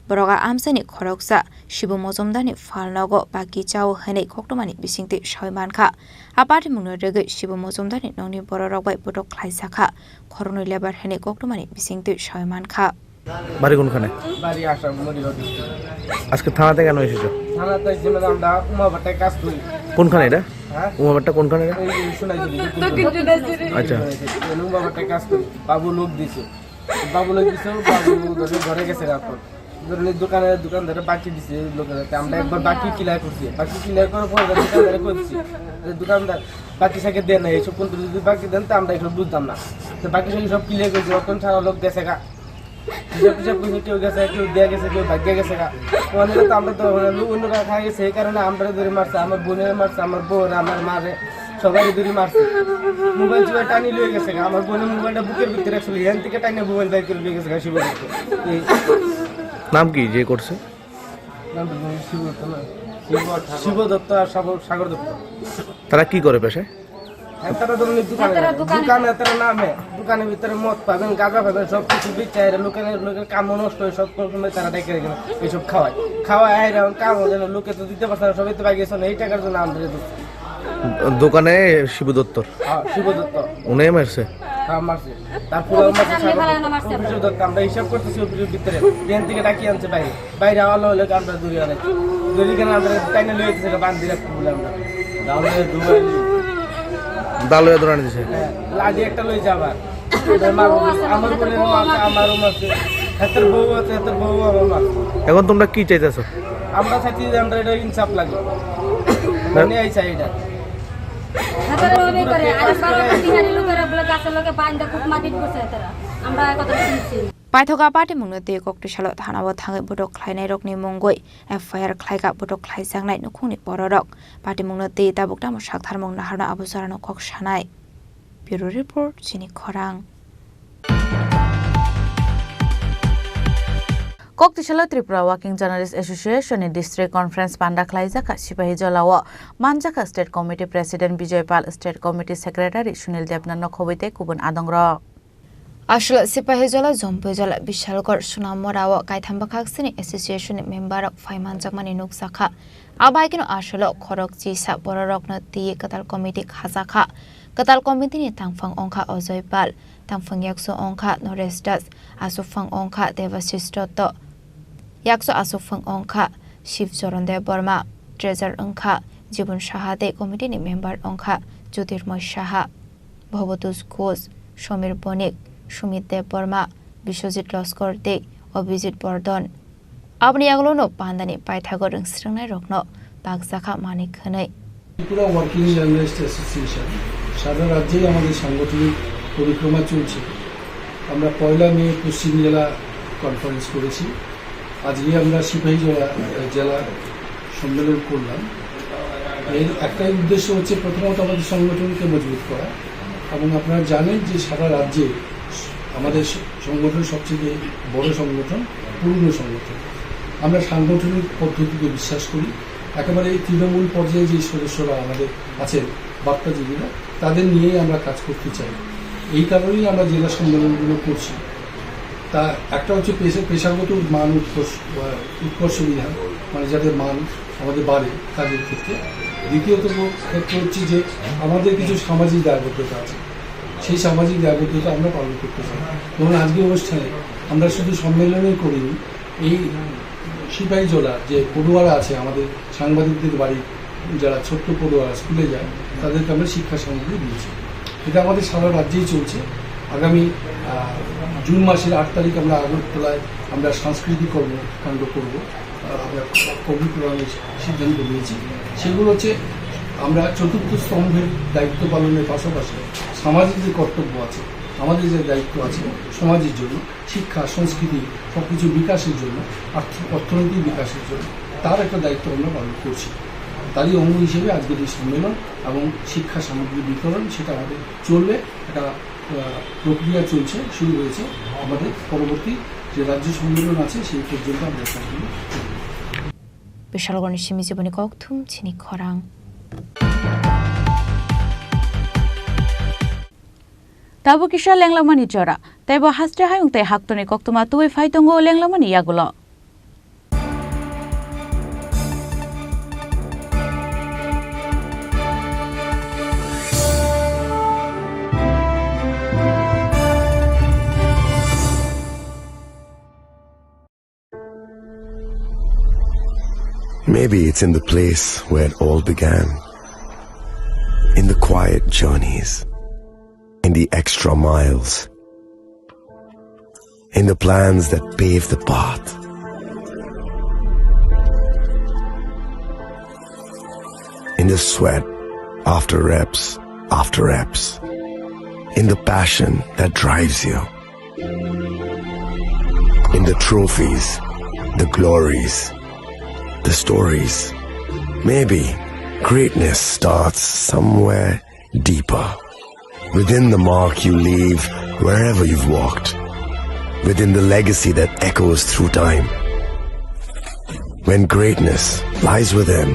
Borok a amchaini khoroksa Shibu Mojumdarni phalnogo baki chao hwnwi koktwmani bisingtwi sawi mankha. A patimungno rwgwi Shibu Mojumdarni nokni bororok bai butok khlaijakha, khoroknwi lebar hwnwi koktwmani bisingtwi sawi mankha. বাড়ি কোনখানে? বাড়ি আসাম, মরিগাঁও ডিস্ট্রিক্ট। আজকে থানাতে কেন এসেছো? থানাতে এসে মানে আমরা উমাভাটায় কাজ করি। কোনখানে এটা? হ্যাঁ? উমাভাটা কোনখানে এটা? এই যে সোনাঝুরি, দক্ষিণ সোনাঝুরি। আচ্ছা। এই উমাভাটায় কাজ করি। বাবু লোক দিছে। বাবু লোক দিছে, বাবু ধরে ঘরে গেছে এখন। ধরেন এই দোকানে, দোকানদারে বাকি দিছে এই লোকের হাতে। আমরা একবার বাকি ক্লিয়ার করছি। বাকি ক্লিয়ার করার পর দোকানদারে কই দিছি যে, "দোকানদার, বাকি সাকে দেন না, এইসব কোন যদি বাকি দেন, তো আমরা এসব বুঝতাম না।" তো বাকি সাকে সব ক্লিয়ার করছি, এখন সারা লোক গেছে গা। হিসাব টিসাব করছে, কেউ গেছে, কেউ দিয়ে গেছে, কেউ ভাগিয়ে গেছে গা। তো অনেকে তো আমরা তো, মানে, লোক অন্য কারো খাওয়া গেছে, এই কারণে আমরা ধরে মারছে, আমার বোনের মারছে, আমার বউরে, আমার মারে, সবাই ধরে মারছে। মোবাইল চুবাই টানি লয়ে গেছে গা। আমার বোনের মোবাইলটা বুকের ভিতরে রাখছিল, এখান থেকে টানি মোবাইল বাইর করে লয়ে গেছে গা, শিবদত্ত। এই নাম কি যে করছে? নাম তো জানি শিবদত্ত না? শিব, শিবদত্ত আর সাগর, সাগর দত্ত। তারা কি করে পেশায়? এতারা ধরনের দোকানে, এতারা দোকানে। দোকানে এতারা নামে, দোকানের ভিতরে মদ পাবেন, গাঁজা পাবেন, সব কিছু বেচে, এরা লোকের, লোকের কামও নষ্ট হয়, সব সময় তারা ডেকে রেখে এইসব খাওয়ায়। খাওয়ায়, এরা কামও যেন লোকে তো দিতে পারছে না, সবাই তো বাইরে গেছে না, এই টাকার জন্য আমাদের এই দোকান। দোকানে শিবু দত্তর? হ্যাঁ, শিবু দত্ত। উনি মারছে? হ্যাঁ, মারছে। তার পোলাও মারছে, অফিসে ছাগল। ফেলানো মারছে। অফিসে ধরতে আমরা হিসাব করতেছি, অফিসের ভিতরে। ট্রেন থেকে ডাকিয়ে আনছে বাইরে। বাইরে আওয়ালো হলে আমরা দূরে আনে। দূরে কেন আমরা টাইনে লয়ে গেছে, বান্ধি রাখতে বলে আমরা। দাও লয়ে দুবাই। দাও লয়ে দৌড়ানি দিছে। হ্যাঁ, লাঠি একটা লয়ে যাবার। আমার বোনের মারছে, আমারও মারছে। এত বউ আছে, এত বউ আমার মারছে। এখন তোমরা কি চাইতেছো? আমরা চাইছি যে আমরা এটা ইনসাফ লাগে। মানে এই চাই এটা। হাতারে ওই করে, আর বারো বিহারি লোকেরা বলে গাছের লগে বাইন্দা খুব মাটিত বসে তারা। আমরা কথা শুনছি। Paithoka patimungno twi koktisalo thanao thangwi botok khlainairokni mungwi F I R khlaikha botok khlaijaknai nukhungni bororok. Patimungno twi tabuk tamo saktharmung naharno abo jorano kok sanai. Bureau Report, Chini Khorang. Koktisalo Tripura Working Journalist Association ni District Conference panda khlaijakha Sipahijola o manjakha State Committee President Bijoy Pal, State Committee Secretary Sunil Debnath Nokhobwi tei kubun adongrok. Aswk Sipahijola, Jompuijola, Bishalgarh, Sonamora o kaitham bwkhaksini association ni member rok phai manjakmani nukjakha. Abaikeno aswk khorok chisa bororokno twi kwtal committee khajakha. Kwtal committee ni tangphang wngkha Ajoy Pal, tangphang yakso wngkha Noresh Das, aswkphang wngkha Debashish Dotto, yakso aswkphang wngkha Shiv Charan Debbarma, treasurer wngkha Jibon Saha tei committee ni member wngkha Jyotirmoy Saha, Bhabatosh Ghosh, Samir Bonik, Sumit Debbarma, Biswajit Loskor tei Abhijit Bordhan. Aboni yagulono pandani paithago rwngsrwngnairokno bakjakha manwi khwnwi. Tripura working journalist association সারা রাজ্যেই আমাদের সাংগঠনিক পরিক্রমা চলছে। আমরা পয়লা মে পশ্চিম জেলা কনফারেন্স করেছি, আজকে আমরা সিপাহীজলা, আহ, জেলা সম্মেলন করলাম। এর একটাই উদ্দেশ্য হচ্ছে প্রথমত আমাদের সংগঠনকে মজবুত করা, এবং আপনারা জানেন যে সারা রাজ্যে আমাদের স-, সংগঠন সবচেয়ে বড় সংগঠন, পুরনো সংগঠন। আমরা সাংগঠনিক পদ্ধতিতে বিশ্বাস করি। একেবারে এই তৃণমূল পর্যায়ে যে সদস্যরা আমাদের আছেন, বার্তাজীবীরা, তাদের নিয়েই আমরা কাজ করতে চাই। এই কারণেই আমরা জেলা সম্মেলনগুলো করছি। তা একটা হচ্ছে পেশা-, পেশাগত মান উৎকর্ষ, আহ, উৎকর্ষ বিধান, মানে যাতে মান আমাদের বাড়ে কাজের ক্ষেত্রে। দ্বিতীয়ত ক্ষেত্র হচ্ছে যে আমাদের কিছু সামাজিক দায়বদ্ধতা আছে, সেই সামাজিক দায়বদ্ধতা আমরা পালন করতে চাই। যেমন আজকে অনুষ্ঠানে আমরা শুধু সম্মেলনই করিনি, এই সিপাহীজলা যে পড়ুয়ারা আছে, আমাদের সাংবাদিকদের বাড়ি, যারা ছোট্ট পড়ুয়ারা স্কুলে যায়, তাদেরকে আমরা শিক্ষা সামগ্রী দিয়েছি। এটা আমাদের সারা রাজ্যেই চলছে। আগামী, আহ, জুন মাসের আট তারিখ আমরা আগরতলায় আমরা সাংস্কৃতিক কর্মকাণ্ড করব। আহ, আমরা কর্মী প্রণয়নের সিদ্ধান্ত নিয়েছি। সেগুলো হচ্ছে আমরা চতুর্থ স্তম্ভের দায়িত্ব পালনের পাশাপাশি সামাজিক যে কর্তব্য আছে, আমাদের যে দায়িত্ব আছে সমাজের জন্য, শিক্ষা, সংস্কৃতি, সবকিছু বিকাশের জন্য, আর্থিক, অর্থনৈতিক বিকাশের জন্য তার একটা দায়িত্ব আমরা পালন করছি। তারই অঙ্গ হিসেবে আজকের এই সম্মেলন এবং শিক্ষা সামগ্রী বিতরণ, সেটা আমাদের চলবে। একটা, আহ, প্রক্রিয়া চলছে, শুরু হয়েছে। আমাদের পরবর্তী যে রাজ্য সম্মেলন আছে, সেই পর্যন্ত আমরা এই কাজগুলো করব। Bishalgarhni simi jiboni kokthum chini khorang. Tabuk kisa lenglamani jora, tei bo haste hayung tei haktoni koktwma tubui phai tongo lenglamani yagulo. Maybe it's in the place where it all began. In the quiet journeys, in the extra miles, in the plans that pave the path, in the sweat after reps after reps, in the passion that drives you. In the trophies, the glories, the stories. Maybe greatness starts somewhere deeper. Within the mark you leave wherever you've walked. Within the legacy that echoes through time. When greatness lies within,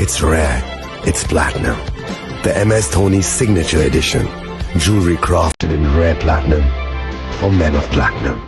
it's rare, it's platinum. The M S Dhoni Signature Edition. Jewelry crafted in rare platinum for men of platinum.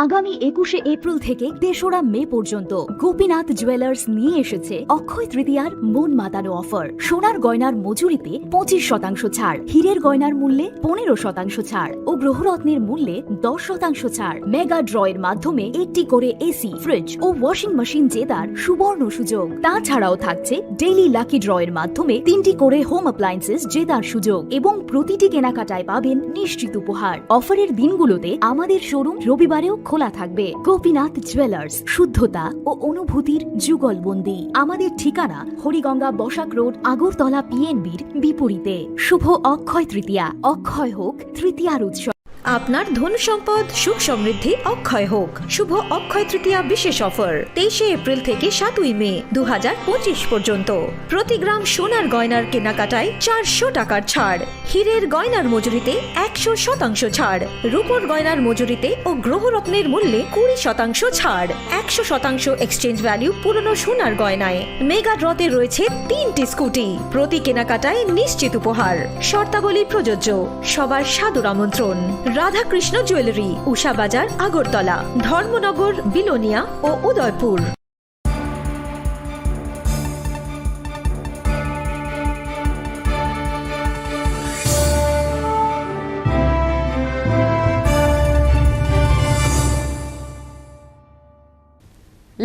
আগামী একুশে এপ্রিল থেকে তেসরা মে পর্যন্ত গোপীনাথ জুয়েলার্স নিয়ে এসেছে অক্ষয় তৃতীয়ার মন মাতানো অফার। সোনার গয়নার মজুরিতে পঁচিশ শতাংশ ছাড়, হীরের গয়নার মূল্যে পনেরো শতাংশ ছাড় ও গ্রহরত্নের মূল্যে দশ শতাংশ ছাড়। মেগা ড্রয়ের মাধ্যমে একটি করে এসি, ফ্রিজ ও ওয়াশিং মেশিন জেতার সুবর্ণ সুযোগ। তাছাড়াও থাকছে ডেইলি লাকি ড্রয়ের মাধ্যমে তিনটি করে হোম অ্যাপ্লায়েন্সেস জেতার সুযোগ এবং প্রতিটি কেনাকাটায় পাবেন নিশ্চিত উপহার। অফারের দিনগুলোতে আমাদের শোরুম রবিবারেও খোলা থাকবে। গোপীনাথ জুয়েলার্স, শুদ্ধতা ও অনুভূতির যুগলবন্দি। আমাদের ঠিকানা হরিগঙ্গা বসাক রোড, আগরতলা পিএনবির বিপরীতে। শুভ অক্ষয় তৃতীয়া, অক্ষয় হোক তৃতীয়ার উৎসব। আপনার ধন সম্পদ সুখ সমৃদ্ধি অক্ষয় হোক। শুভ অক্ষয় তৃতীয়া বিশেষ অফার, তেইশে এপ্রিল থেকে সাতই মে দু হাজার পঁচিশ পর্যন্ত। প্রতি গ্রাম সোনার গয়নার কেনাকাটায় চারশো টাকার ছাড়, হীরের গয়নার মজুরিতে একশো শতাংশ ছাড়, রূপোর গয়নার মজুরিতে ও গ্রহরত্নের মূল্যে কুড়ি শতাংশ ছাড়, একশো শতাংশ এক্সচেঞ্জ ভ্যালু পুরনো সোনার গয়নায়। মেগা ড্রতে রয়েছে তিনটি স্কুটি, প্রতি কেনাকাটায় নিশ্চিত উপহার। শর্তাবলী প্রযোজ্য। সবার সাদর আমন্ত্রণ। রাধাকৃষ্ণ জুয়েলারি, উষা বাজার, আগরতলা, ধর্মনগর, বিলোনিয়া ও Udaipur.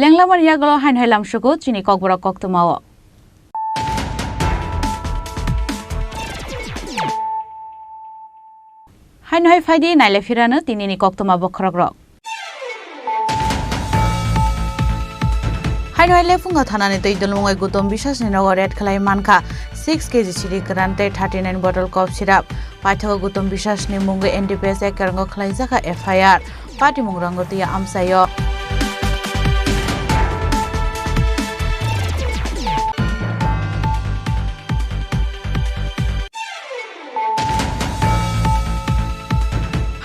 Lenglamani yagulo haino hai lamsugo chini kokborok koktwmao. Haino hai phaidi naile phirano tinini koktwma bokhorokrok. Haino hai Lephunga thanani twi dulmungwi Gutom Bisasni nogo raid khlai mankha six K G siri kwran tei thirty nine bottle cough syrup. Paithago Gutom Bisasni mungwi N D P S A kerwngo khlaijakha F I R. Patimung rangwtwi amchaio.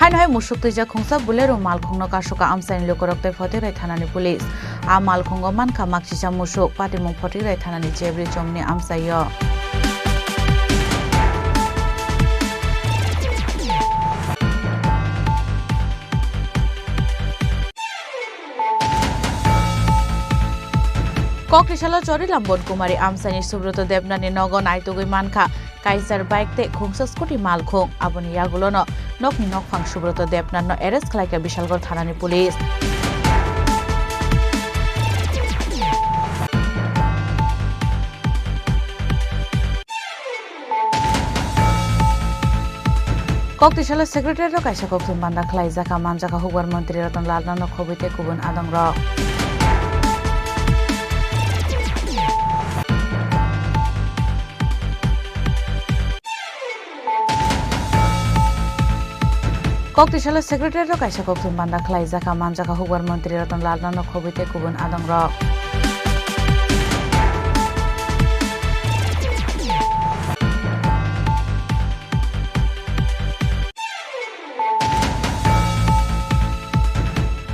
Haino hai musuk twijak khungsa Bolero malkhungno kasoka amchaini lukurok tei Phothirai thanani police. A malkhungo mankha maksisa musuk, patimung Phothirai thanani chebri chomni amchaio. Koktisalo Chorilam Bonkumari amchaini Subroto Debnani nogo naitugwi mankha Kaiser bike tei khungsa scooty malkhung. Aboni yagulono nokni nokphang Subroto Debnatno arrest khlaikha Bishalgarh thanani police. Koktisalo secretariat-o kaisa koktwma banda khlaijakha, manjakha Hukbar Montri Ratan Lalno nokhobwi tei kubun adongrok. Koktisalo secretariat-o kaisa koktwma banda khlaijakha, manjakha Hukbar Montri Ratan Lalno nokhobwi tei kubun adongrok.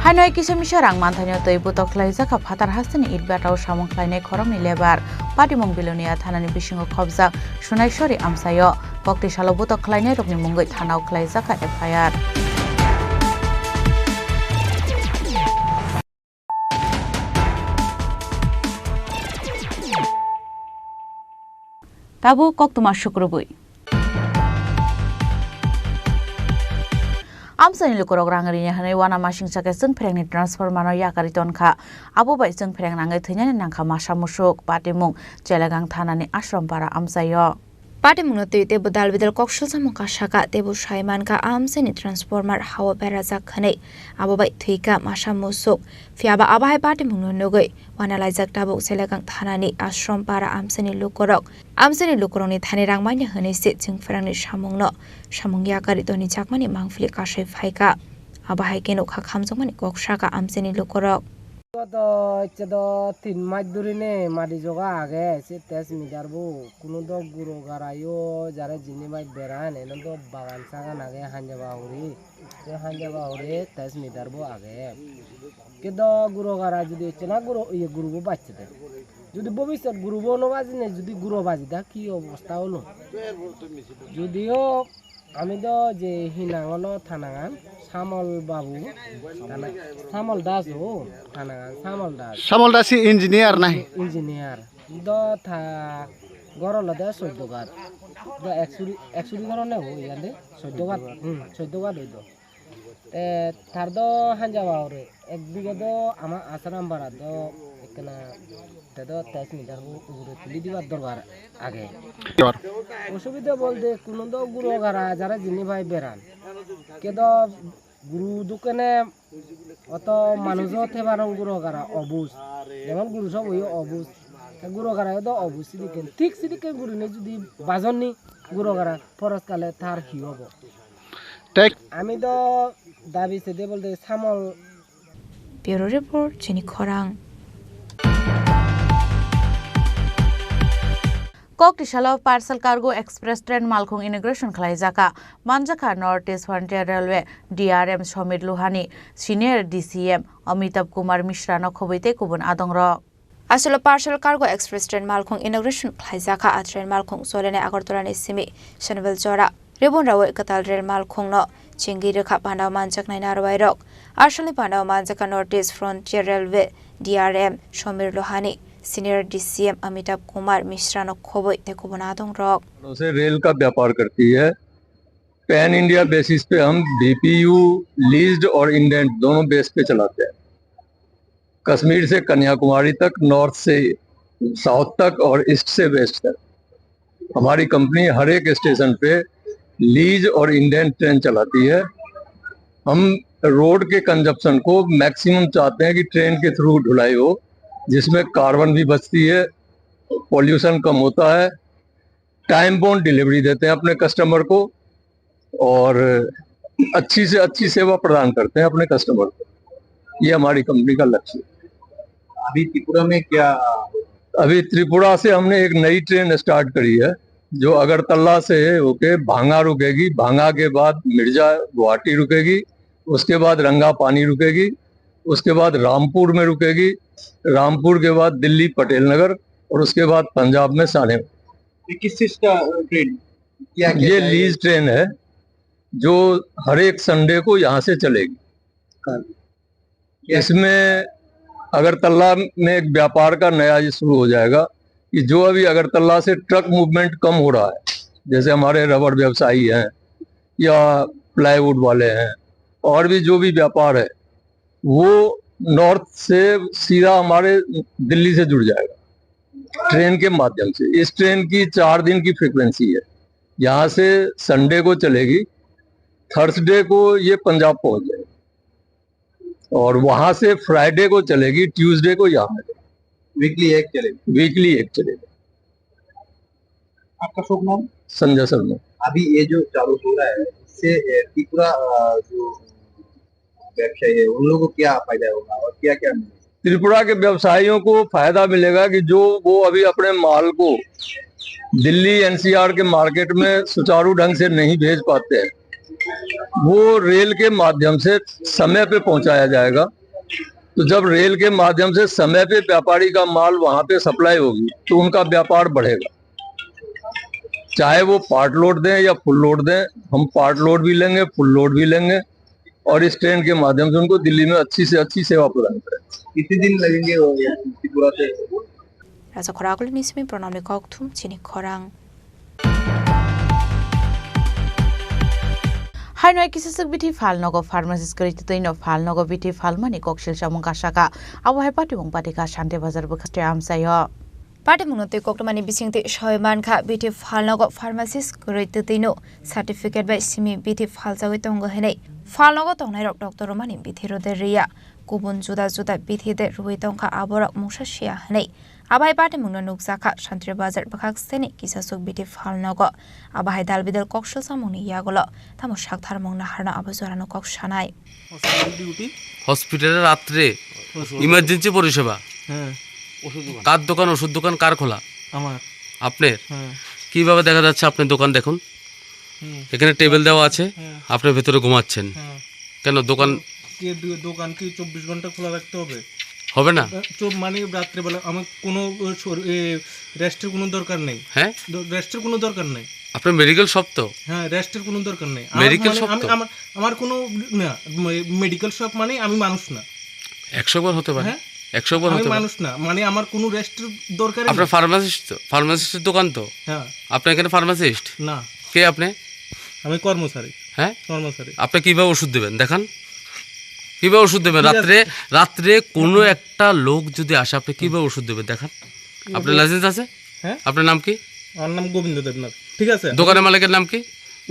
Haino hai kisa misa rang manthaino twi butok khlaijakha phatar hasteni itbata-o samung khlainai khoroknwi lebar. Patimung Bilonia thanani bisingo khobjak Sunaiswari amchaio. Koktisalo butok khlainairokni mungwi thanao khlaijakha F I R. Tabuk koktwma sukrubwi. Amchaini lukurok rang rini hwnwi uanamasingcha khe chwngphrengni transformer-no yakarwi tonkha. Abo bai chwngphreng nangwi thwinani nangkha masa musuk. Patimung Chelegang thanani Ashram para amchaio. Patimungno twi teibo dal bidal kok sulsamung kha saka teibo sai mankha a amchaini transformer ha-o berajak hwnwi. Abo bai thwikha masa musuk. Phiyaba abo hai patimungno nugwi uanalaijak tabuk Chelegang thanani Ashram para amchaini lukurok. Amchaini lukurokni thani rang manya hwnwi se chwngphrengni samungno samung yakarwi tonijakmani mangpili kasai phaikha. Abo hai khe nukha khamjakmani kok saka amchaini lukurok. Abo do icche do tin mas dhuri ne madi joga age se test meter bo. Kunu do guro garaio jare jini bai beran eno do bagan sagan age hanja bahuri. Se hanja bahuri test meter bo age. Khe do guro gara jodi icche na guro iye guru bo bacche de. Jodi bobisot guru bo no bajine jodi guro baji da ki obosta olo. Jodio Ami do je hinang ono thanangan Samol babu, thana-, Samol Das o thanangan, Samol Das. Samol Das si engineer nai? Engineer. Do tha goro lo de soddo gat. Do eksuri, eksuri goro ne o yande soddo gat. Hmm, soddo gat oi do. Te thar do hanja wa ore. Ekdige do ama Asaram bara do ekkena te do teis meter ugure tuli dibar dorkar age. Osubida bolte kuno do guro gara jara jini bai beran. Kedo guru dukene oto manujo thebarong guro gara obus. Jemon guru sob oyo obus. Te guro gara do obus sidiken. Thik sidiken gurine judi bajonni guro gara poros kale thar hi obo. Thik. Ami do dabi sede bolte Samol. Bureau Report, Chini Khorang. Koktisalo Parcel Cargo Express Train malkhung inauguration khlaijaka. Manjakha North East Frontier Railway D R M Somir Luhani, Senior D C M Amitabh Kumar Mishra no khobwi tei kubun adongrok. Aswklo Parcel Cargo Express train malkhung inauguration khlaijakha. A train malkhung solenai Agartala ni simi Sanibel jora. Ribon rawi kwtal rail malkhung no chingwi rwkha panda o manjaknai narwai rok. Arsalni panda o manjakha North East Frontier Railway D R M Somir Lohani, Senior D C M Amitabh Kumar Mishra no khobwi tei kubun adong rok. से रेल का व्यापार करती है। Pan India basis पे हम BPU, leased और इंडेंट दोनों बेस पे चलाते हैं। कश्मीर से कन्याकुमारी तक, नॉर्थ से साउथ तक और ईस्ट से वेस्ट तक हमारी कंपनी हर एक स्टेशन पे लीज और इंडेंट ट्रेन चलाती है। हम रोड के कंजप्शन को मैक्सिमम चाहते हैं कि ट्रेन के थ्रू ढुलाई हो, जिसमें कार्बन भी बचती है, पॉल्यूशन कम होता है, टाइम बाउंड डिलीवरी देते हैं अपने कस्टमर को और अच्छी से अच्छी सेवा प्रदान करते हैं अपने कस्टमर को। ये हमारी कंपनी का लक्ष्य है। अभी त्रिपुरा में क्या? अभी त्रिपुरा से हमने एक नई ट्रेन स्टार्ट करी है, जो अगरतला से होके भांगा रुकेगी, भांगा के बाद मिर्जा गुवाहाटी रुकेगी, उसके बाद रंगापानी रुकेगी, उसके बाद रामपुर में रुकेगी, रामपुर के बाद दिल्ली पटेल नगर और उसके बाद पंजाब में सालेम। ये किस चीज का, अ, ट्रेन? क्या, क्या, ये क्या है? लीज ट्रेन है, जो हर एक संडे को यहाँ से चलेगी। हाँ। क्या? इसमें अगरतला में एक व्यापार का नया ये शुरू हो जाएगा कि जो अभी अगरतला से ट्रक मूवमेंट कम हो रहा है, जैसे हमारे रबर व्यवसायी हैं या प्लाईवुड वाले हैं और भी जो भी व्यापार है, वो नॉर्थ से सीधा हमारे दिल्ली से जुड़ जाएगा ट्रेन के माध्यम से। इस ट्रेन की चार दिन की फ्रीक्वेंसी है, यहाँ से संडे को चलेगी, थर्सडे को ये पंजाब पहुंच जाएगी और वहां से फ्राइडे को चलेगी, ट्यूसडे को यहाँ आ जाएगी। वीकली एक चलेगी। वीकली एक चलेगी। आपका शुभ नाम? संजय शर्मा। अभी ये जो चालू हो रहा है, इससे, ए, त्रिपुरा, अ, जो व्यवसायी है, उन लोगों को क्या फायदा होगा और क्या क्या मिलेगा? त्रिपुरा के व्यवसायियों को फायदा मिलेगा कि जो वो अभी अपने माल को दिल्ली एनसीआर के मार्केट में सुचारू ढंग से नहीं भेज पाते हैं, वो रेल के माध्यम से समय पे पहुंचाया जाएगा। तो जब रेल के माध्यम से समय पे व्यापारी का माल वहां पे सप्लाई होगी, तो उनका व्यापार बढ़ेगा। चाहे वो पार्ट लोड दें या फुल लोड दें, हम पार्ट लोड भी लेंगे, फुल लोड भी लेंगे और इस ट्रेन के माध्यम से उनको दिल्ली में अच्छी से अच्छी सेवा प्रदान करें। कितने दिन लगेंगे वो ये त्रिपुरा से? Raja Khoraguli ni simi Pranamni kokthum chini khorang. Haino kisisik bithi phalnogo pharmacist kwrwi twino phalnogo bithi phalmani koksil samung kasaka. Abo hai patimung patika Shanti Bazar bwkhaste amchaio. Patimungno twi koktwmani bisingtwi soi mankha, bithi phalnogo pharmacist kwrwi twino certificate bai simi bithi phalchawi tongo hinwi phalnogo tongnairok doctor romani bithi rode riya. Kubun juda juda bithi de rwi tongkha, aborok mungsa siya hinwi. Abo hai patimungno nukjakha Santri Bazar bwkhak seni kisasuk bithi phalnogo. Abo hai dal bidal koksil samungni yagulo tamo saktharmung naharno abo jorano kok sanai. হসপিটালে রাত্রে ইমার্জেন্সি পরিষেবা। হ্যাঁ। কার দোকান, ওষুধ দোকান কার খোলা? আমার। আপনার? হ্যাঁ। কিভাবে দেখা যাচ্ছে আপনার দোকান দেখুন? হুম। এখানে টেবিল দেওয়া আছে, হ্যাঁ। আপনি ভেতরে ঘুমাচ্ছেন। হ্যাঁ। কেন দোকান? কে দু-, দোকান কি চব্বিশ ঘন্টা খোলা রাখতে হবে? হবে না? চুপ, মানে রাত্রেবেলা আমার কোনো, ও, শর-, এ, রেস্টের কোনো দরকার নেই। হ্যাঁ? দ-, রেস্টের কোনো দরকার নেই। আপনার মেডিকেল শপ তো? হ্যাঁ, রেস্টের কোনো দরকার নেই। আমার মেডিকেল মানে শপ আমি, তো? আমার, আমার কোনো, না, মে-, মেডিকেল শপ মানে আমি মানুষ না। একশো বার হতে পারে। হ্যাঁ? একশো বার আমি হতে পারে। মানুষ না, মানে আমার কোনো রেস্টের দরকারই আপনার নেই। ফার্মাসিস্ট তো? ফার্মাসিস্টের দোকান তো? হ্যাঁ। আপনি এখানে ফার্মাসিস্ট? না। কে আপনি? আমি কর্মচারী। হ্যাঁ? কর্মচারী। আপনি কিভাবে ওষুধ দেবেন? দেখান। কিভাবে ওষুধ দেবেন? ঠিক আছে। রাত্রে, রাত্রে কোনো একটা লোক যদি আসে, আপনি কিভাবে ওষুধ দেবেন? দেখান। আপনার লাইসেন্স আছে? হ্যাঁ? আপনার নাম কি? আমার নাম গোবিন্দ দেবনাথ। ঠিক আছে। দোকানের মালিকের নাম কি?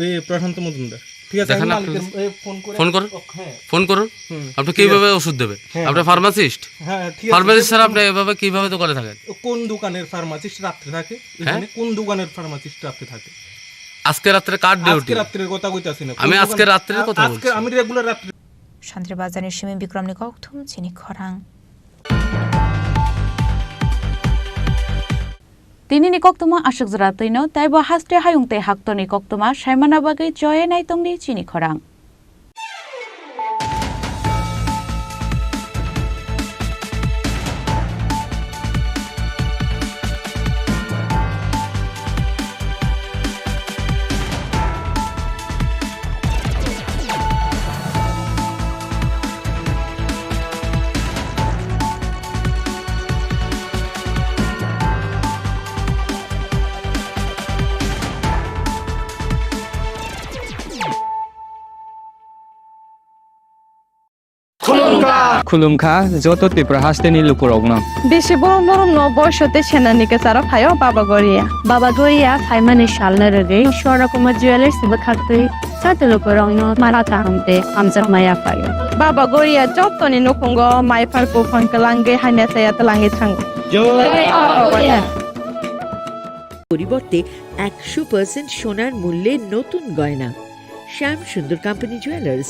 এই প্রশান্ত মজুমদার। ঠিক আছে, দেখান আমি আপনার মালিকের, লাইসেন্স। এ, ফোন করে ফোন করুন। হ্যাঁ। ফোন করুন। হুম। আপনি ঠিক আছে। কিভাবে ওষুধ দেবেন? হ্যাঁ, আপনি ফার্মাসিস্ট? হ্যাঁ, ঠিক আছে। ফার্মাসিস্ট ছাড়া আপনি এভাবে কিভাবে দোকানে থাকেন? কোন দোকানের ফার্মাসিস্ট রাত্রে থাকে? হ্যাঁ? এখানে কোন দোকানের ফার্মাসিস্ট রাত্রে থাকে? আজকে রাত্রে কার আজকে ডিউটি? রাত্রের কথা কইতাছি না। আমি কোন আজকে দোকান? রাত্রের আ-, কথা আজকে বলছি। আমি রেগুলার রাত্রে Shantribazarni simi Bikramni kokthum chini khorang. Tinini koktuma aswk jora twino, teibo haste hayung tei haktorni koktuma saimana bagwi choye naitongdi chini khorang. Khulumkha joto Tripura hasteni lukurokno. Bisi borom borom no boiso tei senani kwcharo phaio Baba Goria. Baba Goria phaimani salno rwgwi Swarna Kumar Jewellers bwkhaktwi joto lukurokno mara kaham tei hamjakma yaphaio. Baba Goria jotoni nukhungo mai phar buphang kwlangwi hamya chaya twlangwi thango. Jai Baba Goria. পরিবর্তে একশো পার্সেন্ট সোনার মূল্যে নতুন গয়না। শ্যাম সুন্দর company jewellers,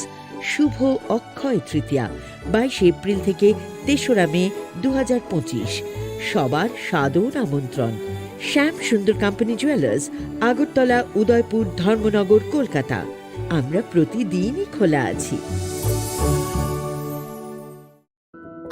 শুভ অক্ষয় তৃতীয়া, বাইশে এপ্রিল থেকে তেসরা মে দু হাজার পঁচিশ। সবার সাদর আমন্ত্রণ। শ্যাম সুন্দর কোম্পানি জুয়েলার্স, আগরতলা, উদয়পুর, ধর্মনগর, কলকাতা। আমরা প্রতিদিনই খোলা আছি।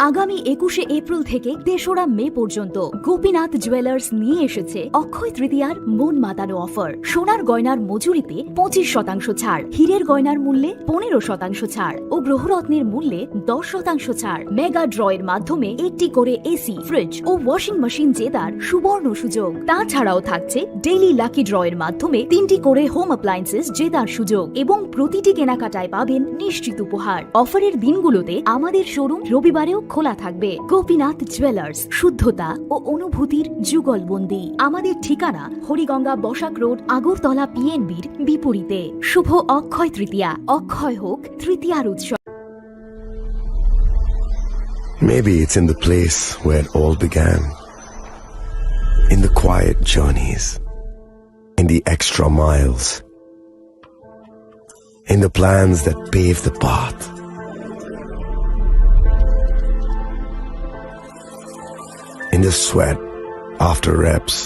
আগামী একুশে এপ্রিল থেকে তেসরা মে পর্যন্ত গোপীনাথ জুয়েলার্স নিয়ে এসেছে অক্ষয় তৃতীয়ার মন মাতানো অফার। সোনার গয়নার মজুরিতে পঁচিশ শতাংশ ছাড়, হীরের গয়নার মূল্যে পনেরো শতাংশ ছাড় ও গ্রহরত্নের মূল্যে দশ শতাংশ ছাড়। মেগা ড্রয়ের মাধ্যমে একটি করে এসি, ফ্রিজ ও ওয়াশিং মেশিন জেতার সুবর্ণ সুযোগ। তাছাড়াও থাকছে ডেইলি লাকি ড্রয়ের মাধ্যমে তিনটি করে হোম অ্যাপ্লায়েন্সেস জেতার সুযোগ এবং প্রতিটি কেনাকাটায় পাবেন নিশ্চিত উপহার। অফারের দিনগুলোতে আমাদের শোরুম রবিবারেও খোলা থাকবে। গোপীনাথ জুয়েলার্স, শুদ্ধতা ও অনুভূতির যুগলবন্দি। আমাদের ঠিকানা হরিগঙ্গা বসাক রোড, আগরতলা পিএনবির বিপরীতে। শুভ অক্ষয় তৃতীয়া, অক্ষয় হোক তৃতীয়ার উৎসব। Maybe it's in the place where it all began. In the quiet journeys, in the extra miles, in the plans that pave the path, in the sweat after reps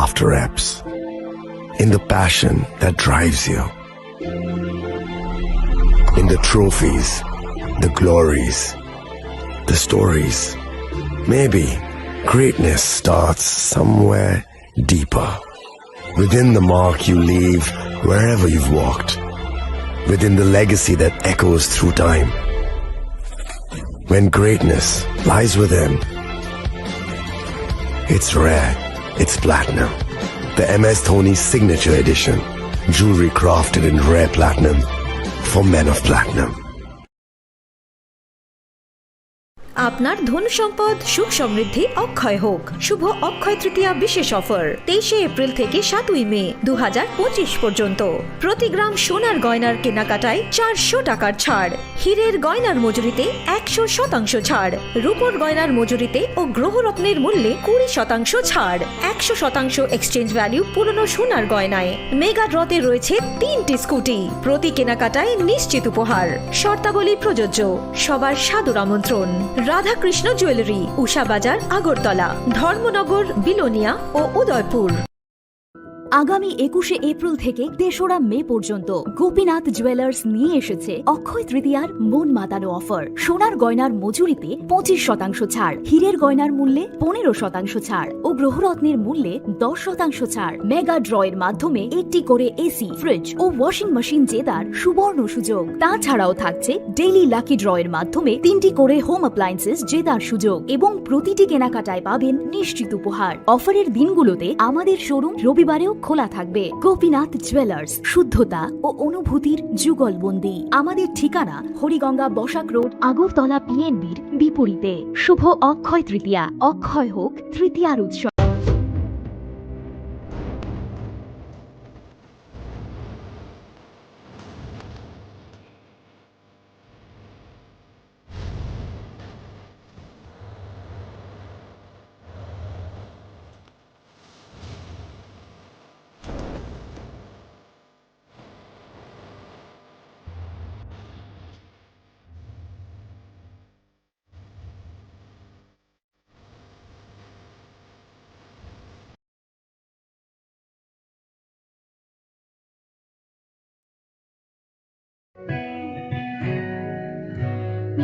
after reps, in the passion that drives you, in the trophies, the glories, the stories. Maybe greatness starts somewhere deeper. Within the mark you leave wherever you've walked. Within the legacy that echoes through time. When greatness lies within, it's rare, it's platinum. The M S Dhoni Signature Edition. Jewelry crafted in rare platinum for men of platinum. আপনার ধন সম্পদ সুখ সমৃদ্ধি অক্ষয় হোক। শুভ অক্ষয় তৃতীয়া বিশেষ অফার, তেইশে এপ্রিল থেকে সাতই মে দু হাজার পঁচিশ পর্যন্ত। প্রতি গ্রাম সোনার গয়নার কেনাকাটায় চারশো টাকার ছাড়, হীরের গয়নার মজুরিতে একশো শতাংশ ছাড়, রূপোর গয়নার মজুরিতে ও গ্রহরত্নের মূল্যে কুড়ি শতাংশ ছাড়, একশো শতাংশ এক্সচেঞ্জ ভ্যালু পুরনো সোনার গয়নায়। মেগা ড্রতে রয়েছে তিনটি স্কুটি, প্রতি কেনাকাটায় নিশ্চিত উপহার। শর্তাবলী প্রযোজ্য। সবার সাদর আমন্ত্রণ। রাধাকৃষ্ণ জুয়েলারি, উষা বাজার, আগরতলা, ধর্মনগর, বিলোনিয়া ও উদয়পুর। আগামী একুশে এপ্রিল থেকে তেসরা মে পর্যন্ত গোপীনাথ জুয়েলার্স নিয়ে এসেছে অক্ষয় তৃতীয়ার মন মাতানো অফার। সোনার গয়নার মজুরিতে পঁচিশ শতাংশ ছাড়, হীরের গয়নার মূল্যে পনেরো শতাংশ ছাড় ও গ্রহরত্নের মূল্যে দশ শতাংশ ছাড়। মেগা ড্রয়ের মাধ্যমে একটি করে এসি, ফ্রিজ ও ওয়াশিং মেশিন জেতার সুবর্ণ সুযোগ। তাছাড়াও থাকছে ডেইলি লাকি ড্রয়ের মাধ্যমে তিনটি করে হোম অ্যাপ্লায়েন্সেস জেতার সুযোগ এবং প্রতিটি কেনাকাটায় পাবেন নিশ্চিত উপহার। অফারের দিনগুলোতে আমাদের শোরুম রবিবারেও খোলা থাকবে। গোপীনাথ জুয়েলার্স, শুদ্ধতা ও অনুভূতির যুগলবন্দি। আমাদের ঠিকানা হরিগঙ্গা বসাক রোড, আগরতলা পিএনবির বিপরীতে। শুভ অক্ষয় তৃতীয়া, অক্ষয় হোক তৃতীয়ার উৎসব।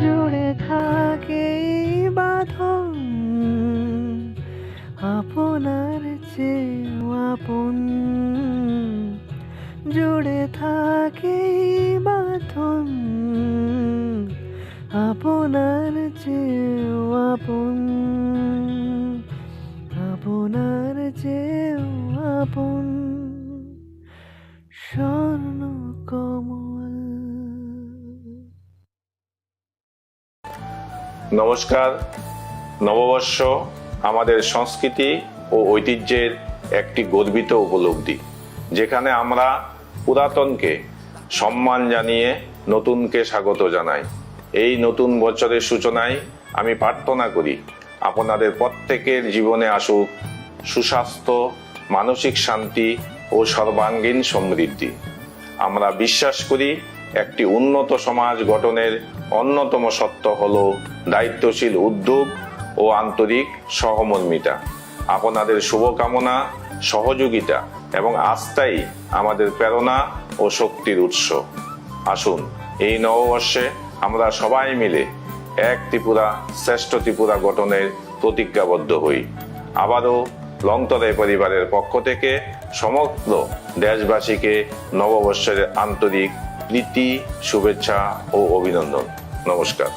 জুড়ে থাকে এই বাঁধন, আপনার চেয়েও আপন। জুড়ে থাকে এই বাঁধন, আপনার চেয়েও আপন, আপনার চেয়েও আপন। স্বর্ণ কমল। নমস্কার। নববর্ষ আমাদের সংস্কৃতি ও ঐতিহ্যের একটি গর্বিত উপলব্ধি, যেখানে আমরা পুরাতনকে সম্মান জানিয়ে নতুনকে স্বাগত জানাই। এই নতুন বছরের সূচনায় আমি প্রার্থনা করি, আপনাদের প্রত্যেকের জীবনে আসুক সুস্বাস্থ্য, মানসিক শান্তি ও সর্বাঙ্গীন সমৃদ্ধি। আমরা বিশ্বাস করি, একটি উন্নত সমাজ গঠনের অন্যতম সত্য হল দায়িত্বশীল উদ্যোগ ও আন্তরিক সহমর্মিতা। আপনাদের শুভকামনা, সহযোগিতা এবং আস্থাই আমাদের প্রেরণা ও শক্তির উৎস। আসুন, এই নববর্ষে আমরা সবাই মিলে এক ত্রিপুরা, শ্রেষ্ঠ ত্রিপুরা গঠনের প্রতিজ্ঞাবদ্ধ হই। আবারও লংতরাই পরিবারের পক্ষ থেকে সমগ্র দেশবাসীকে নববর্ষের আন্তরিক প্রীতি, শুভেচ্ছা ও অভিনন্দন। নমস্কার।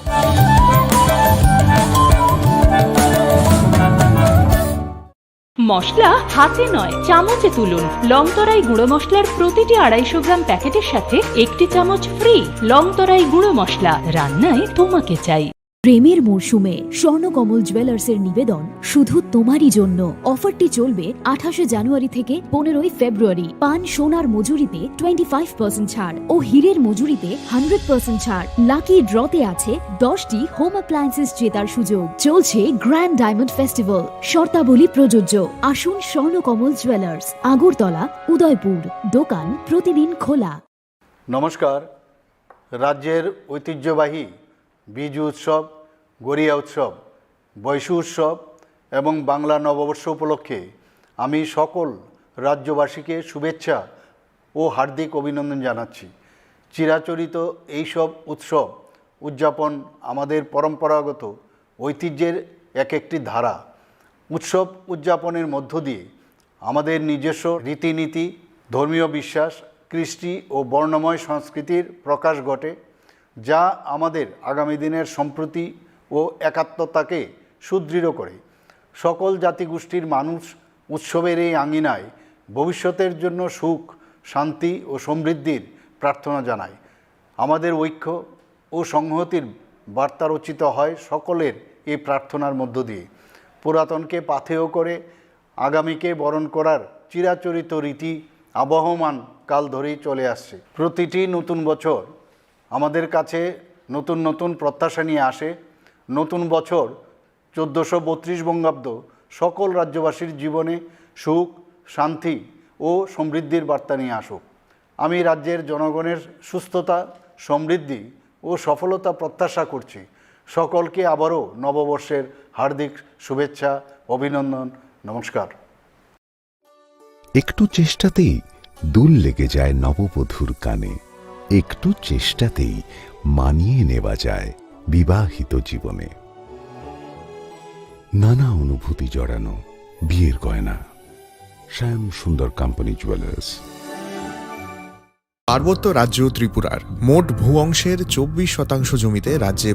মশলা হাতে নয়, চামচে তুলুন। লংতরাই গুঁড়ো মশলার প্রতিটি আড়াইশো গ্রাম প্যাকেটের সাথে একটি চামচ ফ্রি। লংতরাই গুঁড়ো মশলা, রান্নায় তোমাকে চাই। প্রেমের মরশুমে স্বর্ণকমল জুয়েলার্সের নিবেদন শুধু তোমারই জন্য। অফারটি চলবে আঠাশে জানুয়ারি থেকে পনেরোই ফেব্রুয়ারি। পান সোনার মজুরিতে টোয়েন্টি ফাইভ পার্সেন্ট ছাড় ও হীরের মজুরিতে হান্ড্রেড পার্সেন্ট ছাড়। লাকি ড্রতে আছে দশটি হোম অ্যাপ্লায়েন্সেস জেতার সুযোগ। চলছে গ্র্যান্ড ডায়মন্ড ফেস্টিভ্যাল, শর্তাবলী প্রযোজ্য। আসুন স্বর্ণকমল জুয়েলার্স, আগরতলা, উদয়পুর। দোকান প্রতিদিন খোলা। নমস্কার। রাজ্যের ঐতিহ্যবাহী বিজু উৎসব, গরিয়া উৎসব, বৈশু উৎসব এবং বাংলা নববর্ষ উপলক্ষে আমি সকল রাজ্যবাসীকে শুভেচ্ছা ও হার্দিক অভিনন্দন জানাচ্ছি। চিরাচরিত এইসব উৎসব উদযাপন আমাদের পরম্পরাগত ঐতিহ্যের এক একটি ধারা। উৎসব উদযাপনের মধ্য দিয়ে আমাদের নিজস্ব রীতিনীতি, ধর্মীয় বিশ্বাস, কৃষ্টি ও বর্ণময় সংস্কৃতির প্রকাশ ঘটে, যা আমাদের আগামী দিনের সম্প্রীতি ও একাত্মতাকে সুদৃঢ় করে। সকল জাতিগোষ্ঠীর মানুষ উৎসবের এই আঙিনায় ভবিষ্যতের জন্য সুখ, শান্তি ও সমৃদ্ধির প্রার্থনা জানায়। আমাদের ঐক্য ও সংহতির বার্তা রচিত হয় সকলের এই প্রার্থনার মধ্য দিয়ে। পুরাতনকে পাথেয় করে আগামীকে বরণ করার চিরাচরিত রীতি আবহমান কাল ধরেই চলে আসছে। প্রতিটি নতুন বছর আমাদের কাছে নতুন নতুন প্রত্যাশা নিয়ে আসে। নতুন বছর চোদ্দোশো বত্রিশ বঙ্গাব্দ সকল রাজ্যবাসীর জীবনে সুখ, শান্তি ও সমৃদ্ধির বার্তা নিয়ে আসুক। আমি রাজ্যের জনগণের সুস্থতা, সমৃদ্ধি ও সফলতা প্রত্যাশা করছি। সকলকে আবারও নববর্ষের হার্দিক শুভেচ্ছা, অভিনন্দন, নমস্কার। একটু চেষ্টাতেই দুল লেগে যায় নববধূর কানে। একটু চেষ্টাতেই মানিয়ে নেওয়া যায় বিবাহিত জীবনে। নানা অনুভূতি জড়ানো বিয়ের গয়না। শ্যাম সুন্দর কোম্পানি জুয়েলার্স। পার্বত্য রাজ্য ত্রিপুরার মোট ভূ অংশের চব্বিশ শতাংশ জমিতে রাজ্যে